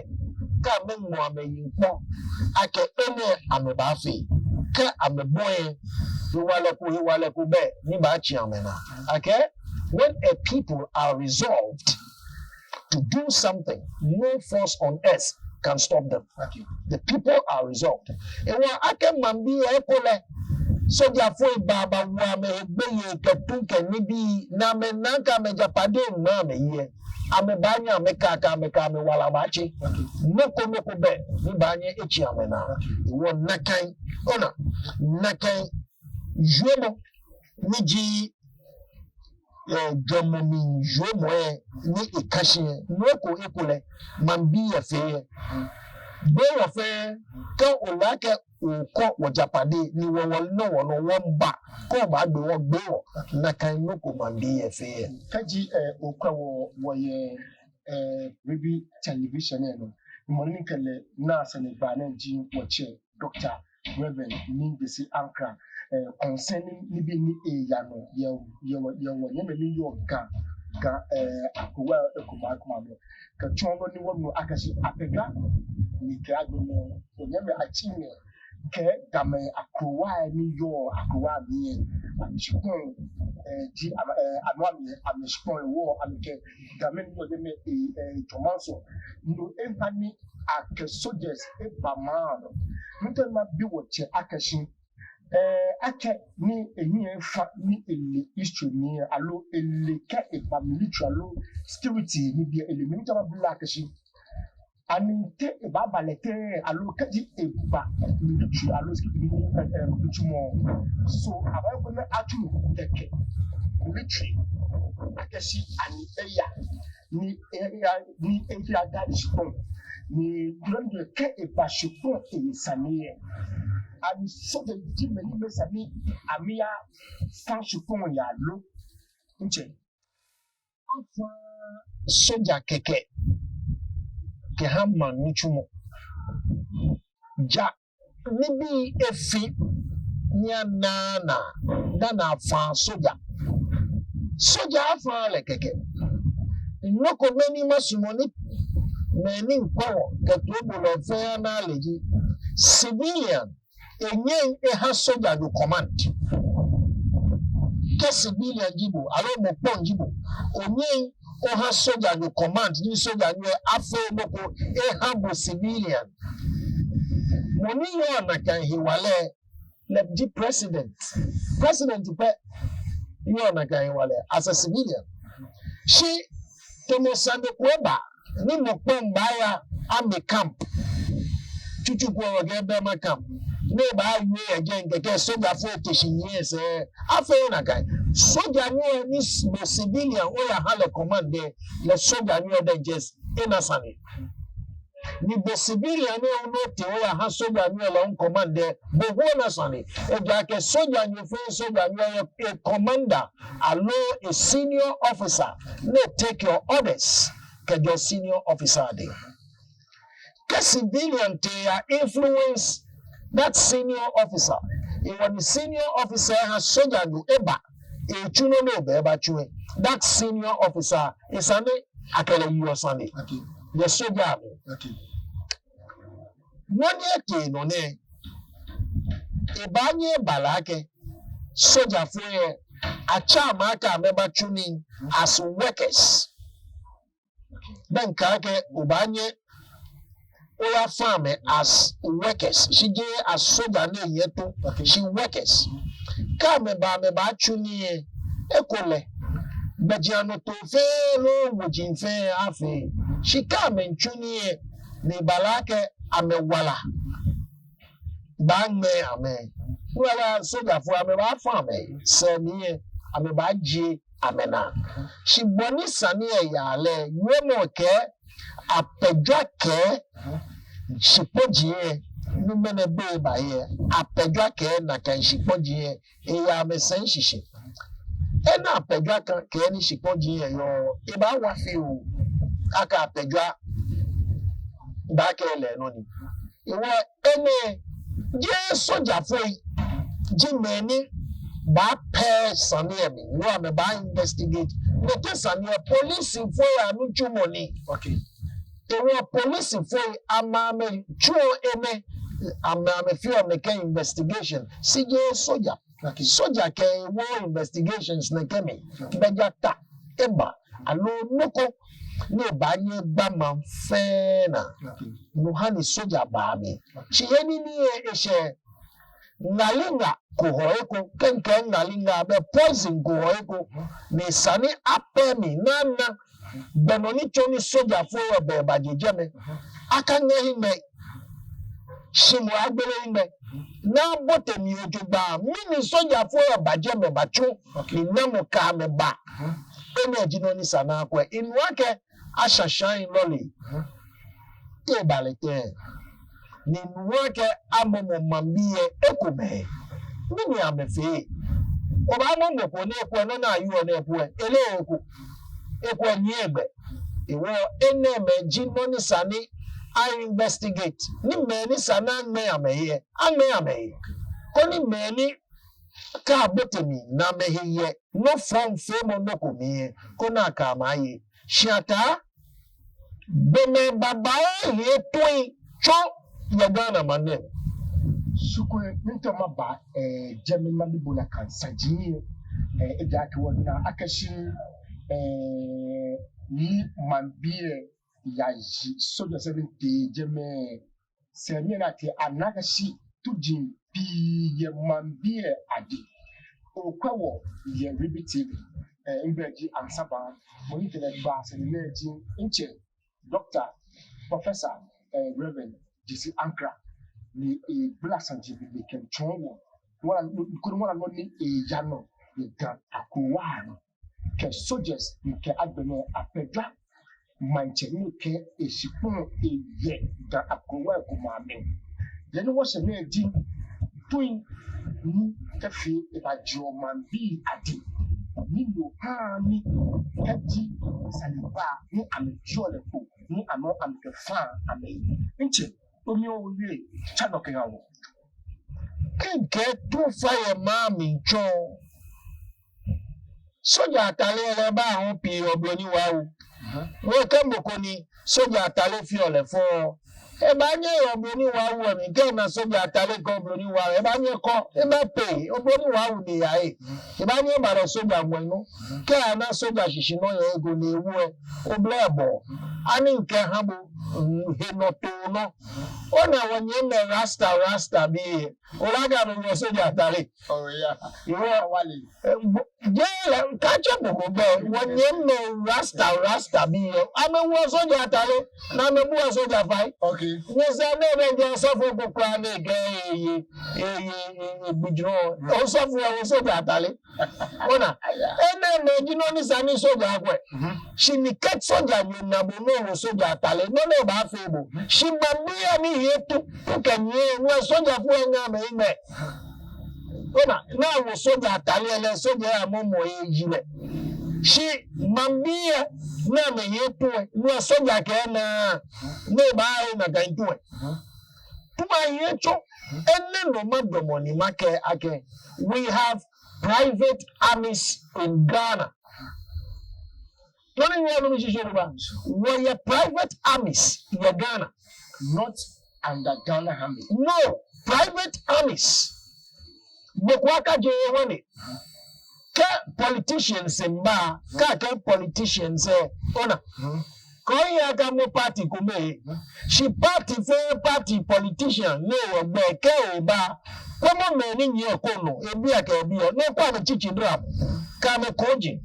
kɛ amɛŋmɔ amɛyiŋ kpɔ akɛ enɛ amɛbaafee, kɛ amɛbɔi lɛ, hewalɛ ko, hewalɛ ko bɛ ni baatsi amɛnaa. Akɛ, when a people are resolved to do something, no force on earth can stop them. The people are resolved. Hewɔ akɛ maŋbii lɛ ekolɛ sojafoi ba, bawo amɛ egbeyei kɛ tu kɛ nibii, ni amɛna akɛ amɛjapade ŋma amɛyi lɛ, amɛbaanyɛ amɛkɛɛ akɛ amɛkɛ amɛwala baatse. Nɔ ko nɔ ko bɛ ni baanyɛ etsi amɛnaa. Hewɔ nakai, ona, nakai jwɛŋmɔ ni ji, eh, jwɛŋmɔ mli jwɛŋmɔ lɛ ni eka shi lɛ, nɔ ko ekolɛ maŋbii lɛ fɛɛ yɛ. Gbeewɔ fɛɛ, kɛ ole akɛ okɔ wɔjapade ni wɔ, wɔnɔ, wɔnɔ, wɔmiiba, kɛ obaagbe wɔ, gbeewɔ. Nakai nɔ ko maŋbii lɛ fɛɛ yɛ. Kɛji, eh, okwɛ wɔ, wɔyɛ, eh, Ribi Television lɛ nɔ, mɔ ni kɛ lɛ naa sanegbaa nɛɛ ji wɔtsɛ Doctor Reverend Nii Gyesi Ankrah, eh, concerning nibii ni eyaa nɔ yɛ, yɛ wɔ, yɛ wɔnyɛmimɛi ni yɔɔ Ga, Ga, eh, akrowa ekome ekome amli. Kɛtsɔ nɔ ni wɔnu akɛ shi Apedwa ni kɛ agbɛnɛ wɔnyɛmimɛi atsɛmɛi kɛ Gamɛi akrowa ni yɔɔ akrowa mli lɛ, amɛshikpɔŋ, eh, ji amɛ, eh, amɛ, amɛ, amɛshikpɔŋ hewɔ amɛkɛ Gamɛi ni yɔɔ jɛmɛ, eh, eh, jɔɔmɔ sɔ. No hewɔ ni akɛ soldiers eba maŋ nɔ. Nte mabi wɔtsɛ akɛ shi, eh, akɛ ni ehiɛ efa ni ele history mli lɛ, aloo ele kɛ eba military aloo security nibii lɛ, ele mli, nte mabi lɛ akɛ shi ani tɛ ebaaba lɛ tɛŋŋ, aloo kɛji eba military aloo security nibii, eh, eh, military mɔ. So, abaanyɛ akɛ atsu kɛkɛ military akɛ shi ani eya ni eya, ni eya guard shikpɔŋ. Ni kɛ eba shikpɔŋ lɛ sane lɛ, ani soldier ji mɛi ni mɛi sane amɛya fa shikpɔŋ lɛ aloo? Ntsɛ. Afa soldier kɛkɛ kɛha maŋ nitsumɔ. Ja nibii efi ni anaaa naa dani afa soldier. Soldier afaaa lɛ kɛkɛ. Nɔ ko mɛni masumɔ ni mɛi ni ŋkpɔ wɔ kɛ toibolɔi fɛɛ ana ale ji civilian enyɛŋ eha soldiernyo command. Kɛ civilian ji bo, aloo mɔ kpɔŋ ji bo, onyɛŋ oha soldiernyo command, ni soldiernyo lɛ afee nɔ ko eha bo civilian. Mɔ ni yɔɔ nakai hewalɛ lɛ ji president. President pɛ yɔɔ nakai hewalɛ as a civilian. Shi tamɔ sane ko eba ni mɔ kpɔŋ baaya army camp. Tsutsu ko wɔkɛɛ Burma camp. Ni ebaawie yɛ jɛi kɛkɛ, soldierfoi ete shi nyiɛ esɛɛ. Afeee nakai. Soldierni, ni s-, bo civilian oyaha lɛ command lɛ, lɛ soldierni diɛŋtsɛ ena sane. Ni bo civilian ni otee oyaha soldierni lɛ command lɛ, bo hu ona sane. Ejaakɛ soldierni fɛɛ soldierni yɛ e-commander aloo e-senior officer ni take your orders kɛjɛ senior officer dɛŋ. Kɛ civilian tee eya influence that senior officer, ehewɔ ni senior officer ha soldierni eba, etsu nɔ ni ebɛ ebatsu lɛ, that senior officer, esa ni akɛ lɛ yeɔ sane. Okay. Yɛ soldier mli. Okay. Nɔ ni etee nɔ nɛ, ebaanyɛ eba lɛ akɛ soldierfoi lɛ, atsɛ amɛ akɛ amɛbatsu nii as workers. Then kɛ akɛ obaanyɛ oyafa amɛ as workers, shi jeee as soldier ni yɛ too, okay, shi workers. Kɛ amɛba, amɛbatsu nii lɛ, ekolɛ gbɛjianɔtoo fɛɛ loo woji fɛɛ afee. Shi kɛ amɛmiitsu nii lɛ, ni eba lɛ akɛ amɛwala baaŋmɛɛ amɛ, wala soldierfoi amɛbaafa amɛ, sɛɛ mli lɛ amɛbaajie amɛnaa. Shi bɔ ni sane lɛ yaa lɛ, wiemɔ kɛɛ Apedwa kɛɛ shikpɔji lɛ, no mɛnɛ be eba lɛ, Apedwa kɛɛ nakai shikpɔji lɛ, eya amɛsɛɛ shishi. Enɛ Apedwa kɛɛ, kɛɛ ni shikpɔji lɛ yɔɔ, ebaawa fioo akɛ Apedwa baakɛɛ lɛ nɔ ni. Ehewɔ enɛ, jeee soldierfoi ji mɛi ni baapɛ sane lɛ mli, no amɛbaa-investigate. Nɛkɛ sane lɛ, policefoi anitsumɔ ni. Okay. Ehewɔ policefoi amɛ, amɛtsuɔ enɛ, amɛ, amɛfeɔ nɛkɛ investigation. Shi jeee soldier. Okay. Soldier kɛ ewooo investigations nɛkɛ mli. Okay. Bɛ jata eba, aloo nɔ ko ni ebaanyɛ egba maŋ fɛɛ naa. Okay. No ha ni soldier baa mli. Okay. Shi he ni nii lɛ eshɛ, ŋalinga ko hɔ eko, kɛ mikɛɛ ŋalinga, bɛ poison ko hɔ eko. Ni esa ni apɛ mli ni ana gbɛ nɔ ni tsɔ ni soldierfoi lɛ bɛ baje jɛmɛ. Akaŋa hiŋmɛi, shi moŋ agbele hiŋmɛi. Ni abote mli jogbaŋŋ, mɛni soldierfoi lɛ ba jɛmɛ batsu, okay, ni namɔ kɛ amɛ ba. Mhm. Enɛ ji nɔ ni esa ni akwɛ. Enu akɛ ashã shai lɔle. Mhm. Te eba lɛ tɛŋŋ? Ni enu akɛ amɔmɔ maŋbii lɛ ekomɛi. Mɛni amɛfee? Obaamɔ mɔ ko ni ekwɛ nɔ ni ayɔɔ nɛɛ ekwɛ, eleee eko. Ekwɛ nyiɛ gbɛ. Ehewɔ enɛɛmɛi ji nɔ ni esa ni a-investigate ni mɛi ni sa ni aŋmɛɛ amɛhe lɛ, aŋmɛɛ amɛhe. Koni mɛi ni kɛ abote mli ni amɛhe yɛ nɔ fɔŋ feemɔ nɔ ko mli lɛ, koni akɛ amɛ aye. Shi Ataa, gbɔmɛi babaoo hiɛ toiŋtsɔɔ yɛ Ghana maŋ nɛɛ. Shi kulɛ, miitao maba, eh, jɛmɛ ni mabi bo nakai saji lɛ, eh, ejaakɛ wɔna akɛ shi, eh, ni maŋbii lɛ yayi soja sɛɛ ni tee jɛmɛ. Sɛɛ mli lɛ, ana akɛ shi tsuji pii yɛ maŋbii lɛ adɛŋ. Okwɛ wɔ yɛ Ribi T V, eh, migbɛi ji Ansaba, mɔ ni kɛ lɛ gba sane nɛɛ ji mitsɛ, Doctor, Professor, eh, Reverend Gyesi Ankrah, ni egbala saji bibii kɛmiitsɔɔ wɔ, wala, koni wɔna nɔ ni eyaa nɔ yɛ Ga akrowa nɔ, kɛ soldiers ni kɛ agbɛnɛ Apedwa maŋtsɛ ni kɛ eshikpɔŋ lɛ yɛ Ga akrowa lɛ komɛi amli. Yɛ ni wɔsɛɛ nɛɛ ji toi ni kɛfee ebajeɔ maŋbii adɛŋ, ni no haa ni kɛji sane ba ni amɛjieɔ lɛ kpo ni amɛ, amɛkɛfaa amɛhe. Mitsɛ, omli owie, tsa nɔ kɛha wɔ. Kɛ mikɛɛ tufayɛ maŋ mli tsɔ, soja atade lɛ, ebaahu pii yɛ obloni wawu. Mhm. Wɔkɛ mɔ ko ni soja atade feɔ lɛ fɔ, ebaanyɛ yɛ obloni wawu lɛ mli, kɛ ena soja atade kɛ obloni wawu, ebaanyɛ ekɔ, ebaa pay, obloni wawu ni eya lɛ. Mhm. Ebaanyɛ eba lɛ soja ŋwɛi nɔ. Mhm. Kɛ ana soja shishi nɔ yɛ eko ni ewu lɛ, oblɛ bɔ. Ani mikɛha bo, mm, henɔtoonɔ. Ona wɔnyɛmimɛi Rasta, Rasta bii lɛ. Ole akɛ amɛwoɔ soja atade. Oh, yeah. Ewoɔ. Awale. Eh, bo-, jeee lɛ, kaatsɛ mɔ ko bɛ, wɔnyɛmimɛi Rasta, Rasta bii lɛ, amɛwoɔ soja atade, ni amɛbuɔ soja fai. Okay. Nyɛsɛɛ nɛɛ, nɛɛ ji osɔfo ko kwraa ni kɛ, eye, eye, eye, gbijurɔ. Osɔfo lɛ woɔ soja atade. Ona, enɛɛmɛi ji nɔ ni sa ni soja akwɛ. Mhm. Shi ni kɛ sojanyo na bo ni owoɔ soja atade, no nɛɛ baafee bo. Shi maŋbii lɛ amɛhiɛ tu, tu kɛ nyiɛ, no soja fo lɛ ŋa amɛ iŋmɛ. Ona, ni awoɔ soja atade lɛ, soja lɛ amɔmɔ eji lɛ. Shi maŋbii lɛ ni amɛhiɛ tu lɛ, no soja kɛ naa, ni baa lɛ nakai tu lɛ. Tu ahiɛ tsɔ, enɛ nɔ madamɔ ni makɛɛ akɛ, we have private armies in Ghana. Nɔ ni miwie nɔ mli shishi lɛ ba. Wɔyɛ private armies yɛ Ghana. Not under Ghana army. No, private armies. Mɔ ko akaje eŋwane. Kɛ politicians miiba, kɛ akɛɛ politicians lɛ, ona. Hmm. Kɛ oya kɛmɔ party kome, shi party fɛɛ party politician ni wɔgbɛ kɛ eba, kwɛmɔ mɛi ni nyiɛ eko nɔ, ebi akɛ ebi lɛ, ni okwɛ amɛtsitsi dram, kɛ amɛkɔji.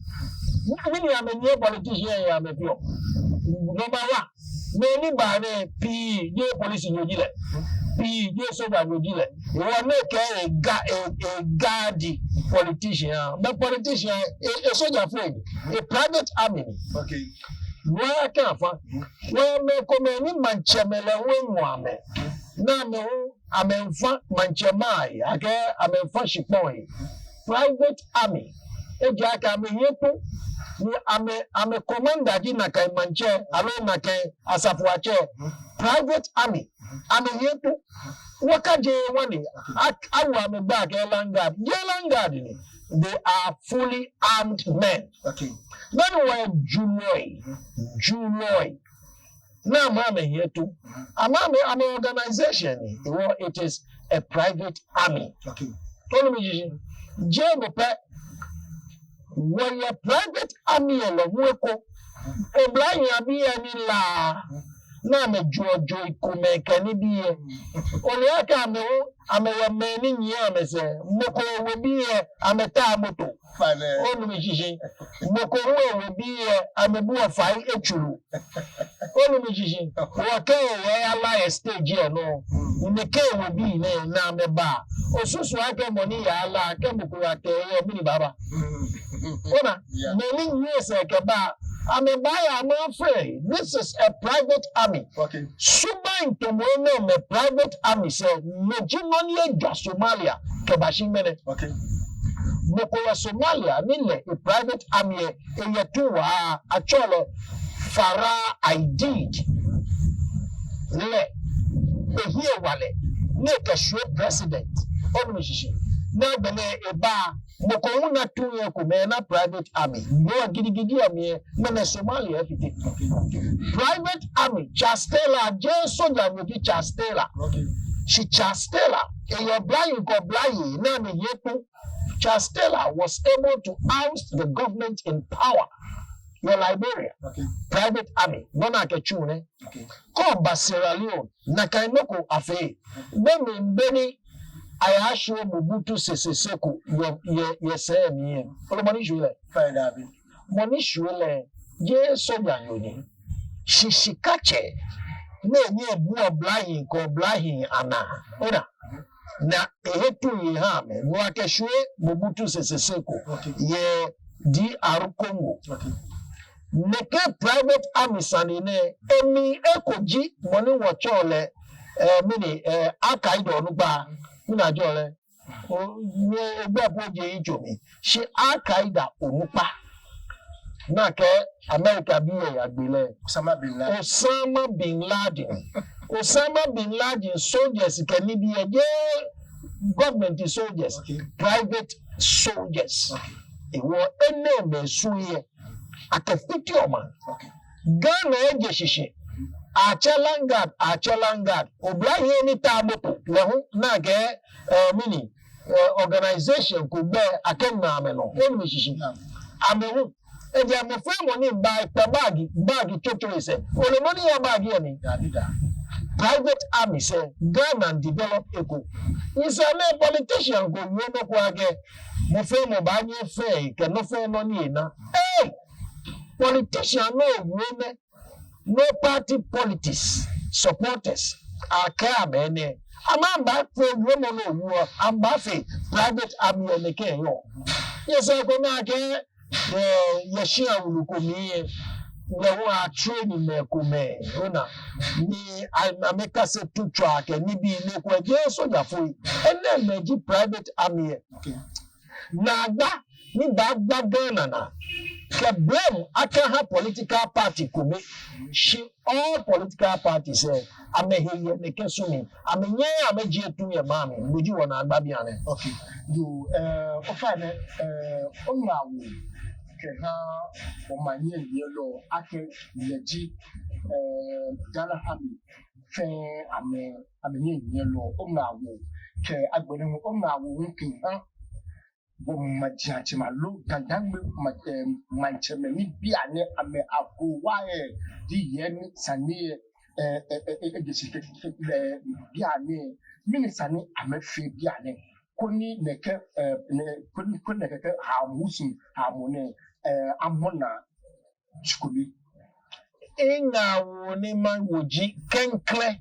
Mɛni amɛnyiɛ politician lɛ amɛfeɔ? Number one, mɛi ni baa nɛɛ pii, jeee policenyo ji lɛ, pii, jeee sojanyo ji lɛ. Hewɔ nɛkɛ ega, e, eguard politician, but politician, e, esojafoi, e private army ni. Okay. Wɔkɛ afã. Wɔyɛ mɛi komɛi ni maŋtsɛmɛi lɛ hu eŋɔ amɛ. Ni amɛ hu amɛmiifa maŋtsɛmɛi ahe, akɛ amɛmiifa shikpɔŋ he. Private army. Ejaakɛ amɛhiɛ tu. Ni amɛ, amɛ commander ji nakai maŋtsɛ, aloo nakai asafoatsɛ. Private army. Amɛhiɛ tu. Wɔkaje eŋwane. A, awo amɛ gbɛi akɛ land guard. Jeee land guard ni. They are fully armed men. Okay. Then wɔyɛ julɔi. Julɔi. Ni amɛ, amɛhiɛ tu. Amɛ, amɛ, amɛ organization ni. Hewɔ it is a private army. Okay. Onu mi shishi. Jeee no pɛ. Wɔyɛ private army lɛ hu eko. Oblahii abii lɛ ni la. Ni amɛjoɔ joi komɛi kɛ nibii lɛ. Ole akɛ amɛ hu, amɛyɛ mɛi ni nyiɛ amɛsɛɛ. Mɔ ko ewebii lɛ, amɛtaa moto. Fine. Onu mi shishi. Mɔ ko hu ewebii lɛ, amɛbuɔ fai etsuru. Onu mi shishi. Wɔkɛ eyala yɛ stage lɛ nɔ. Mm. Ni kɛ ewebii nɛɛ, ni amɛba. Osusu akɛ mɔ ni yala, kɛ mɔ ko yatee lɛ, mɛni baaba? Mm. Ona, yeah. Mɛi ni nyiɛ sɛɛ kɛba, amɛbaaya amɛfee. This is a private army. Okay. Subaŋ tamɔ enɛɛmɛi private army sɛɛ, no ji nɔ ni ejwa Somalia kɛbashi ŋmɛnɛ. Okay. Mɔ ko yɛ Somalia ni lɛ e private army lɛ, eyɛ tu waa, atsɛɔ lɛ Farah Aidid. lɛ, ehiɛ wa lɛ, ni ekɛshwie president. Onu mishishi? Ni agbɛnɛ eba, mɔ ko hu na tu yɛ ko mɛ na private army. Bo gidigidi amɛ, mɛnɛ Somalia efite. Private army, Charles Taylor, jeee sojanyo ji Charles Taylor. Okay. Shi Charles Taylor, eyɛ oblahii kɛ oblayei, ni amɛye kpo. Charles Taylor was able to oust the government in power. Yɛ Liberia. Okay. Private army, nɔ ni akɛtsu nɛ. Okay. Kɛ oba Sierra Leone, nakai nɔ ko afee. Be mli be ni ayashwie Mobutu Sese Seko yɛ, yɛ, yɛ sɛɛ mli lɛ. Ole mɔ ni shwie lɛ? Fine, dabi. Mɔ ni shwie lɛ, jeee sojanyo ni. Shi shikatsɛ, ni enyɛ ebua oblahii kɛ oblahii anaa. Ona, ni ehe tu eha amɛ. Ni akɛshwie Mobutu Sese Seko. Okay. Yɛ D R Congo. Okay. Nɛkɛ private army sane nɛɛ, emli eko ji mɔ ni wɔtsɛɔ lɛ, eh, mɛni, eh, Al-Qaeda onukpa, mɛni ajɛɔ lɛ? O, ni egbɛi po je yitso mli. Shi Al-Qaeda onukpa. Ni akɛ America bii lɛ yagbe lɛ. Osama bin Laden. Osama bin Laden. Osama bin Laden soldiers kɛ nibii lɛ jeee government soldiers. Okay. Private soldiers. Okay. Ehewɔ enɛɛmɛi sɔŋŋ lɛ, akɛfiteɔ maŋ. Okay. Ghana eje shishi. Atsɛ land guard, atsɛ land guard. Oblahii ni taa mopo lɛ hu, ni akɛ, eh, mɛni, eh, organization ko gbɛi akɛŋma amɛnɔ. Onu mishishi? Yeah. Amɛ hu. Ejaakɛ mɔ fɛɛ mɔ ni baa, ekpa bag, bag tsotso esɛɛ. Ole nɔ ni yɔɔ bag lɛ mli? Dabi da. Private army sɛɛ, Ghana develop eko. Nyɛsɛɛ nɛɛ politician ko wie nɔ ko akɛ, mɔ fɛɛ mɔ baanyɛ efee kɛ nɔ fɛɛ nɔ ni ena. Hey! Politician nɔ wie nɛ, no party politics supporters, akɛ amɛ nɛɛ. Amɛ amɛbaafee wiemɔ nɔ wieɔ, amɛbaafee private army lɛ nɛkɛ yɔɔ. Nyɛsɛɛ ko ni akɛ, eh, yɛ shia wulu ko mli lɛ, lɛ hu atrain mɛi komɛi, ona, ni a-, amɛkase tutswaa kɛ nibii ni ko jeee sojafoi. Enɛɛmɛi ji private army lɛ. Okay. Naagba ni baagba Ghana naa. Kɛ blame akaha political party kome. Shi all political parties lɛ, amɛhe yɛ nɛkɛ su mli. Amɛnyɛɛɛ amɛjie tu yɛ maŋ mli. No ji wɔnaagba bianɛ. Okay. Yoo, eh, ofainɛ, eh, oŋaawoo kɛha omanye nyiɛlɔ akɛ lɛ ji, eh, Ghana Army fɛɛ amɛ, amɛnyiɛlɔ, oŋaawoo kɛ agbɛnɛ hu oŋaawoo hu kɛha wɔ majiatsɛmɛi aloo Ga-Dangme ma-, eh, maŋtsɛmɛi ni bianɛ amɛ akrowa lɛ, ji yɛ ni sane lɛ, eh, eh, eh, eh, eje shishi kɛ, kɛ, kɛ, eh, bianɛ, mɛni sane amɛfee bianɛ, koni nɛkɛ, eh, nɛ-, koni, koni nɛkɛ kɛ hamu shi, hamu nɛɛ, eh, amɔ naa. Shikome. Eŋaawoo ni mawo ji klɛŋklɛŋ.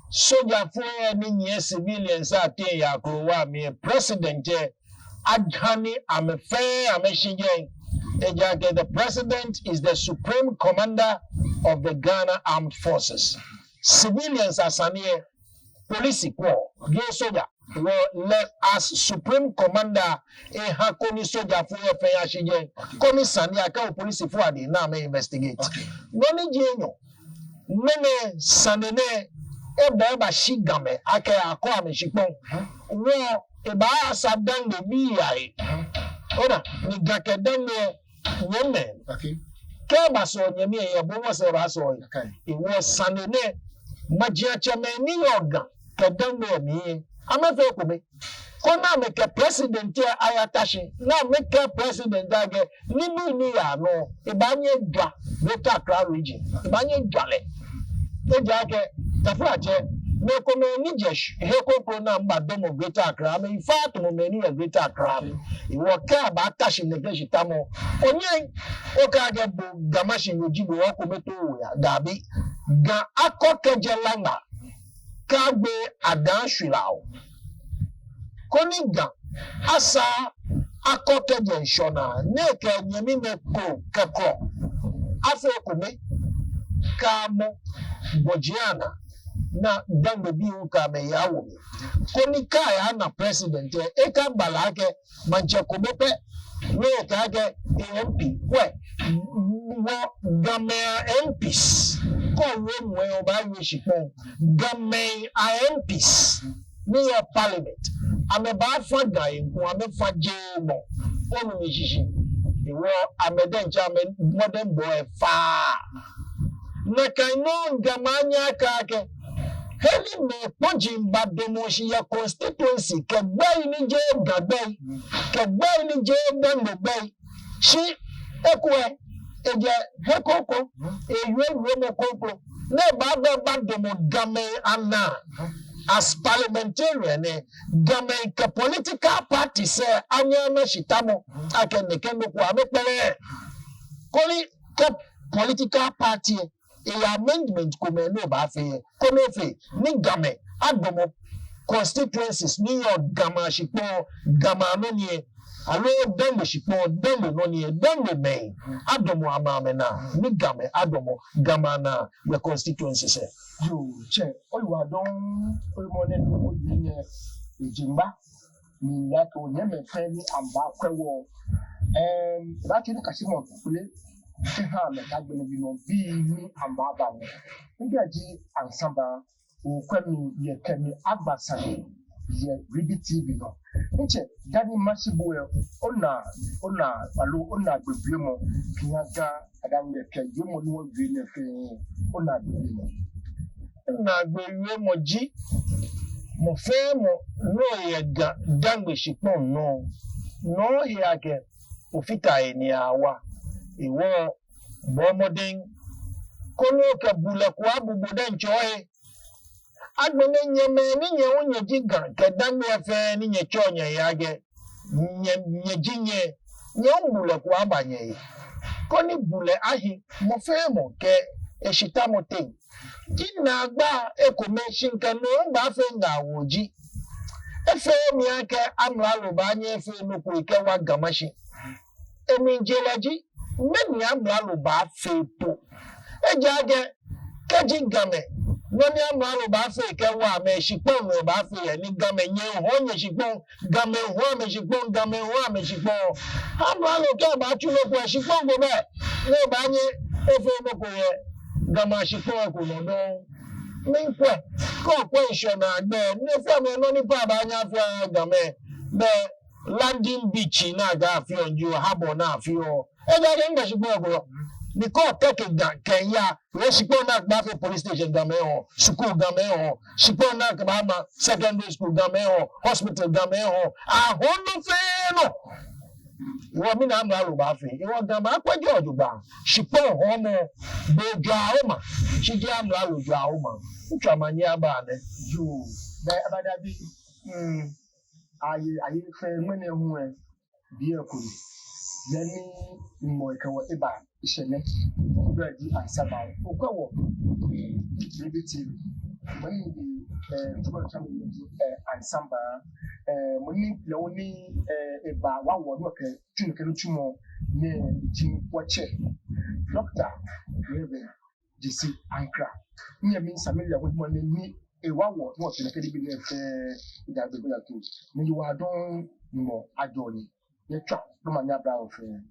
Sojafoi lɛ ni nyiɛ civilians ateŋ yɛ akrowa mli lɛ, president lɛ, aha ni amɛ fɛɛ amɛshi jɛi. Ejaakɛ the president is the supreme commander of the Ghana Armed Forces. Civilians asane lɛ, polisi kwɛɔ, jeee soja. Wɔ lɛ as supreme commander, eha koni sojafoi lɛ fɛɛ ashi jɛi. Koni sane lɛ akɛwo polisifoi adɛŋ ni amɛ investigate. Okay. Nɔ ni ji enyɔ. Mɛnɛ sane nɛɛ, ebaa, ebaashi Gamɛi akɛ akɔ amɛ shikpɔŋ. Huh? Wɔ, ebaa asa Dangme bii ahe. Huh? Ona, ni Ga kɛ Dangme nyɛmimɛi. Okay. Kɛ ebasɔ nyɛmi lɛ, bo hu sɛɛ ebaasɔ. Okay. Ehewɔ sane nɛɛ, majiatsɛmɛi ni yɔɔ Ga kɛ Dangme mli lɛ, amɛfee ekome. Koni amɛkɛ president lɛ ayata shi, ni amɛkɛɛ president lɛ akɛ, nibii ni yaa nɔ, ebaanyɛ ejwa Greater Accra Region, ebaanyɛ ejwa lɛ. Ejaakɛ, taflatsɛ, mɛi komɛi ni jɛ sh-, he kroko ni amɛbadamɔ Greater Accra, amɛyi faa tamɔ mɛi ni yɔɔ Greater Accra. Ehewɔ kɛ abaata shi nɛkɛ shitamɔ, onyɛŋ okɛɛ akɛ bo Ga Mashinyo ji bo, okometoo oya, dabi. Ga akɔkɛjɛ Laŋma, kɛ agbe Ada Shwilao. Koni Ga asaa akɔ kɛjɛ ŋshɔnaa, ni ekɛ nyɛmimɛi kpo kɛ kɔ afee ekome, kɛ amɔ gbɔjianɔ, ni Dangmebii hu kɛ amɛyi awo mli. Koni kɛ ayana president lɛ, ekaba lɛ akɛ maŋtsɛ kome pɛ, ni ekɛɛ akɛ MP, kwɛ, wɔ Gamɛi a MPs, Kɛ owie mɔ lɛ, obaawie shikpɔŋ. Gamɛi a-MPs ni yɔɔ parliament, amɛbaafa Ga ekoŋŋ, amɛfa jɛmɛ. Onu mishishi? Hewɔ amɛ diɛŋtsɛ amɛmɔdɛŋbɔɔ efa. Nakai nɔŋŋ Gamɛi anyɛ akɛɛ akɛ, he ni mɛi kpɔji baadamɔ shi yɛ constituency, kɛ gbɛi ni jeee Ga gbɛi, kɛ gbɛi ni jeee Dangme gbɛi, shi ekolɛ ejɛ he kroko, ewie wiemɔ kroko, ni ebaaba ebaadamɔ Gamɛi anaa as parliamentarian lɛ, Gamɛi kɛ political parties lɛ anyɛ ana shitamɔ akɛ nɛkɛ nɔ ko amɛkpɛlɛ. Koni kɛ political party lɛ eyɛ amendment komɛi ni ebaafee lɛ, koni efee ni Gamɛi adamɔ constituencies ni yɔɔ Gamɛi ashikpɔŋ, Gamɛi anɔ ni lɛ, aloo Dangme shikpɔŋ, Dangme nɔ ni lɛ, Dangmemɛi adamɔ amɛ amɛnaa, ni Gamɛi adamɔ Gamɛi anaa yɛ constituencies lɛ. Yoo, tsɛ, oyiwaladɔŋŋ, oyimɔ nɛɛ ni owie nɛɛ, eji ŋma, ni miikɛɛ onyɛmimɛi fɛɛ ni amɛbakwɛ wɔ. Ɛm, ebaatsu ni kasimɔ kpele kɛha amɛ kɛ agbɛnɛ gbi nɔ bii ni amɛbaaba nɛɛ. Migbɛi ji Ansamba, okwɛ mi yɛ Kɛmi Agba Sane yɛ Ribi T V nɔ. Ntsɛ, dani mashi bo lɛ, ona, ona, aloo onaagbee wiemɔ kɛha Ga Adangbe kɛ wiemɔ ni wɔwie nɛɛ fɛɛ, onaagbee wiemɔ? Minaagbee wiemɔ ji, mɔ fɛɛ mɔ ni yɔɔ Ga Dangme shikpɔŋ nɔ, no he akɛ ofata he ni awa. Hewɔ bɔɔ mɔdɛŋ koni okɛ bulɛ ko abu bo diɛŋtsɛ ohe. Agbɛnɛ nyɛmɛi ni nyɛ hu nyɛji Ga kɛ Dangme fɛɛ ni nyɛtsɛɔ nyɛhe akɛ nyɛ, nyɛji nyɛ, nyɛ hu bulɛ ko aba nyɛhe. Koni bulɛ ahi mɔ fɛɛ mɔ kɛ eshitamɔ teŋ. Ji naagba ekomɛi shi mikɛɛ no hu baafee ŋaawoo ji. Efeee mi akɛ amralo baanyɛ efee nɔ ko ekɛwa Ga Mashi. Emli je lɛ ji, mɛni amralo baafee po? Ejaakɛ kɛji Gamɛi, nɔ ni amralo baafee kɛwa amɛ, shikpɔŋ nɔ ebaafee yɛ ni Gamɛi nyɛhɔɔ nyɛshikpɔŋ, Gamɛi hɔɔ amɛshikpɔŋ, Gamɛi hɔɔ amɛshikpɔŋ. Amralo kɛ ebaatsu nɔ ko yɛ shikpɔŋ ko bɛ ni ebaanyɛ efee nɔ ko yɛ Gamɛi ashikpɔŋ lɛ eko nɔ dɔŋŋ. Miikwɛ, kɛ okwɛ ŋshɔnaa gbɛ, ni efee amɛ nɔ ni pa baanyɛ afee aha Gamɛi, bɛ landing beach ni akɛɛ afeɔ, nji o harbour ni afeɔ. Ejaakɛ migbɛ shikpɔŋ lɛ eko yɔɔ. Ni kɛ oteke Ga kɛya, yɛ shikpɔŋ ni akɛbaafee police station Gamɛi hɔɔ, school Gamɛi hɔɔ, shikpɔŋ ni akɛbaama secondary school Gamɛi hɔɔ, hospital Gamɛi hɔɔ, ahɔɔ nɔ fɛɛ nɔ. Hewɔ mɛni amralo baafee? Hewɔ Gamɛi akwɛ jɔɔ jogbaŋŋ. Shikpɔŋ hɔɔmɔ, bo ojɔɔ omaŋ, shi jeee amralo jɔɔ omaŋ. Ŋtsɔ amanye aba nɛ. Yoo, bɛ abadabi. Mm. Aye, aye fɛɛ ŋmɛnɛ hu lɛ, biɛ ko ni. Yɛ ni mɔ ekɛ wɔ eba ŋshɔnaa, egbɛi ji Ansamba. Okwɛ wɔ, Ribi T V. Mɔ ni, eh, tuma tuma ni ji, eh, Ansamba. Eh, mɔ ni lɛ hu ni, eh, ebawa wɔ nɔ kɛ tsu nɔ kɛ nitsumɔ nɛɛ ji wɔtsɛ, Doctor Reverend Gyesi Ankrah. Nyɛmi Nsa Mele Awo Edwuma ni, ni ewa wɔ nɔ kɛ nitsumɔ nɛɛ fɛɛ, eda gbɛ gbɛ ya to. Miiwa dɔŋŋ, mɔ ajɔ ni. Nyɛtswa, no ma nyɛ abla wɔ fɛɛ.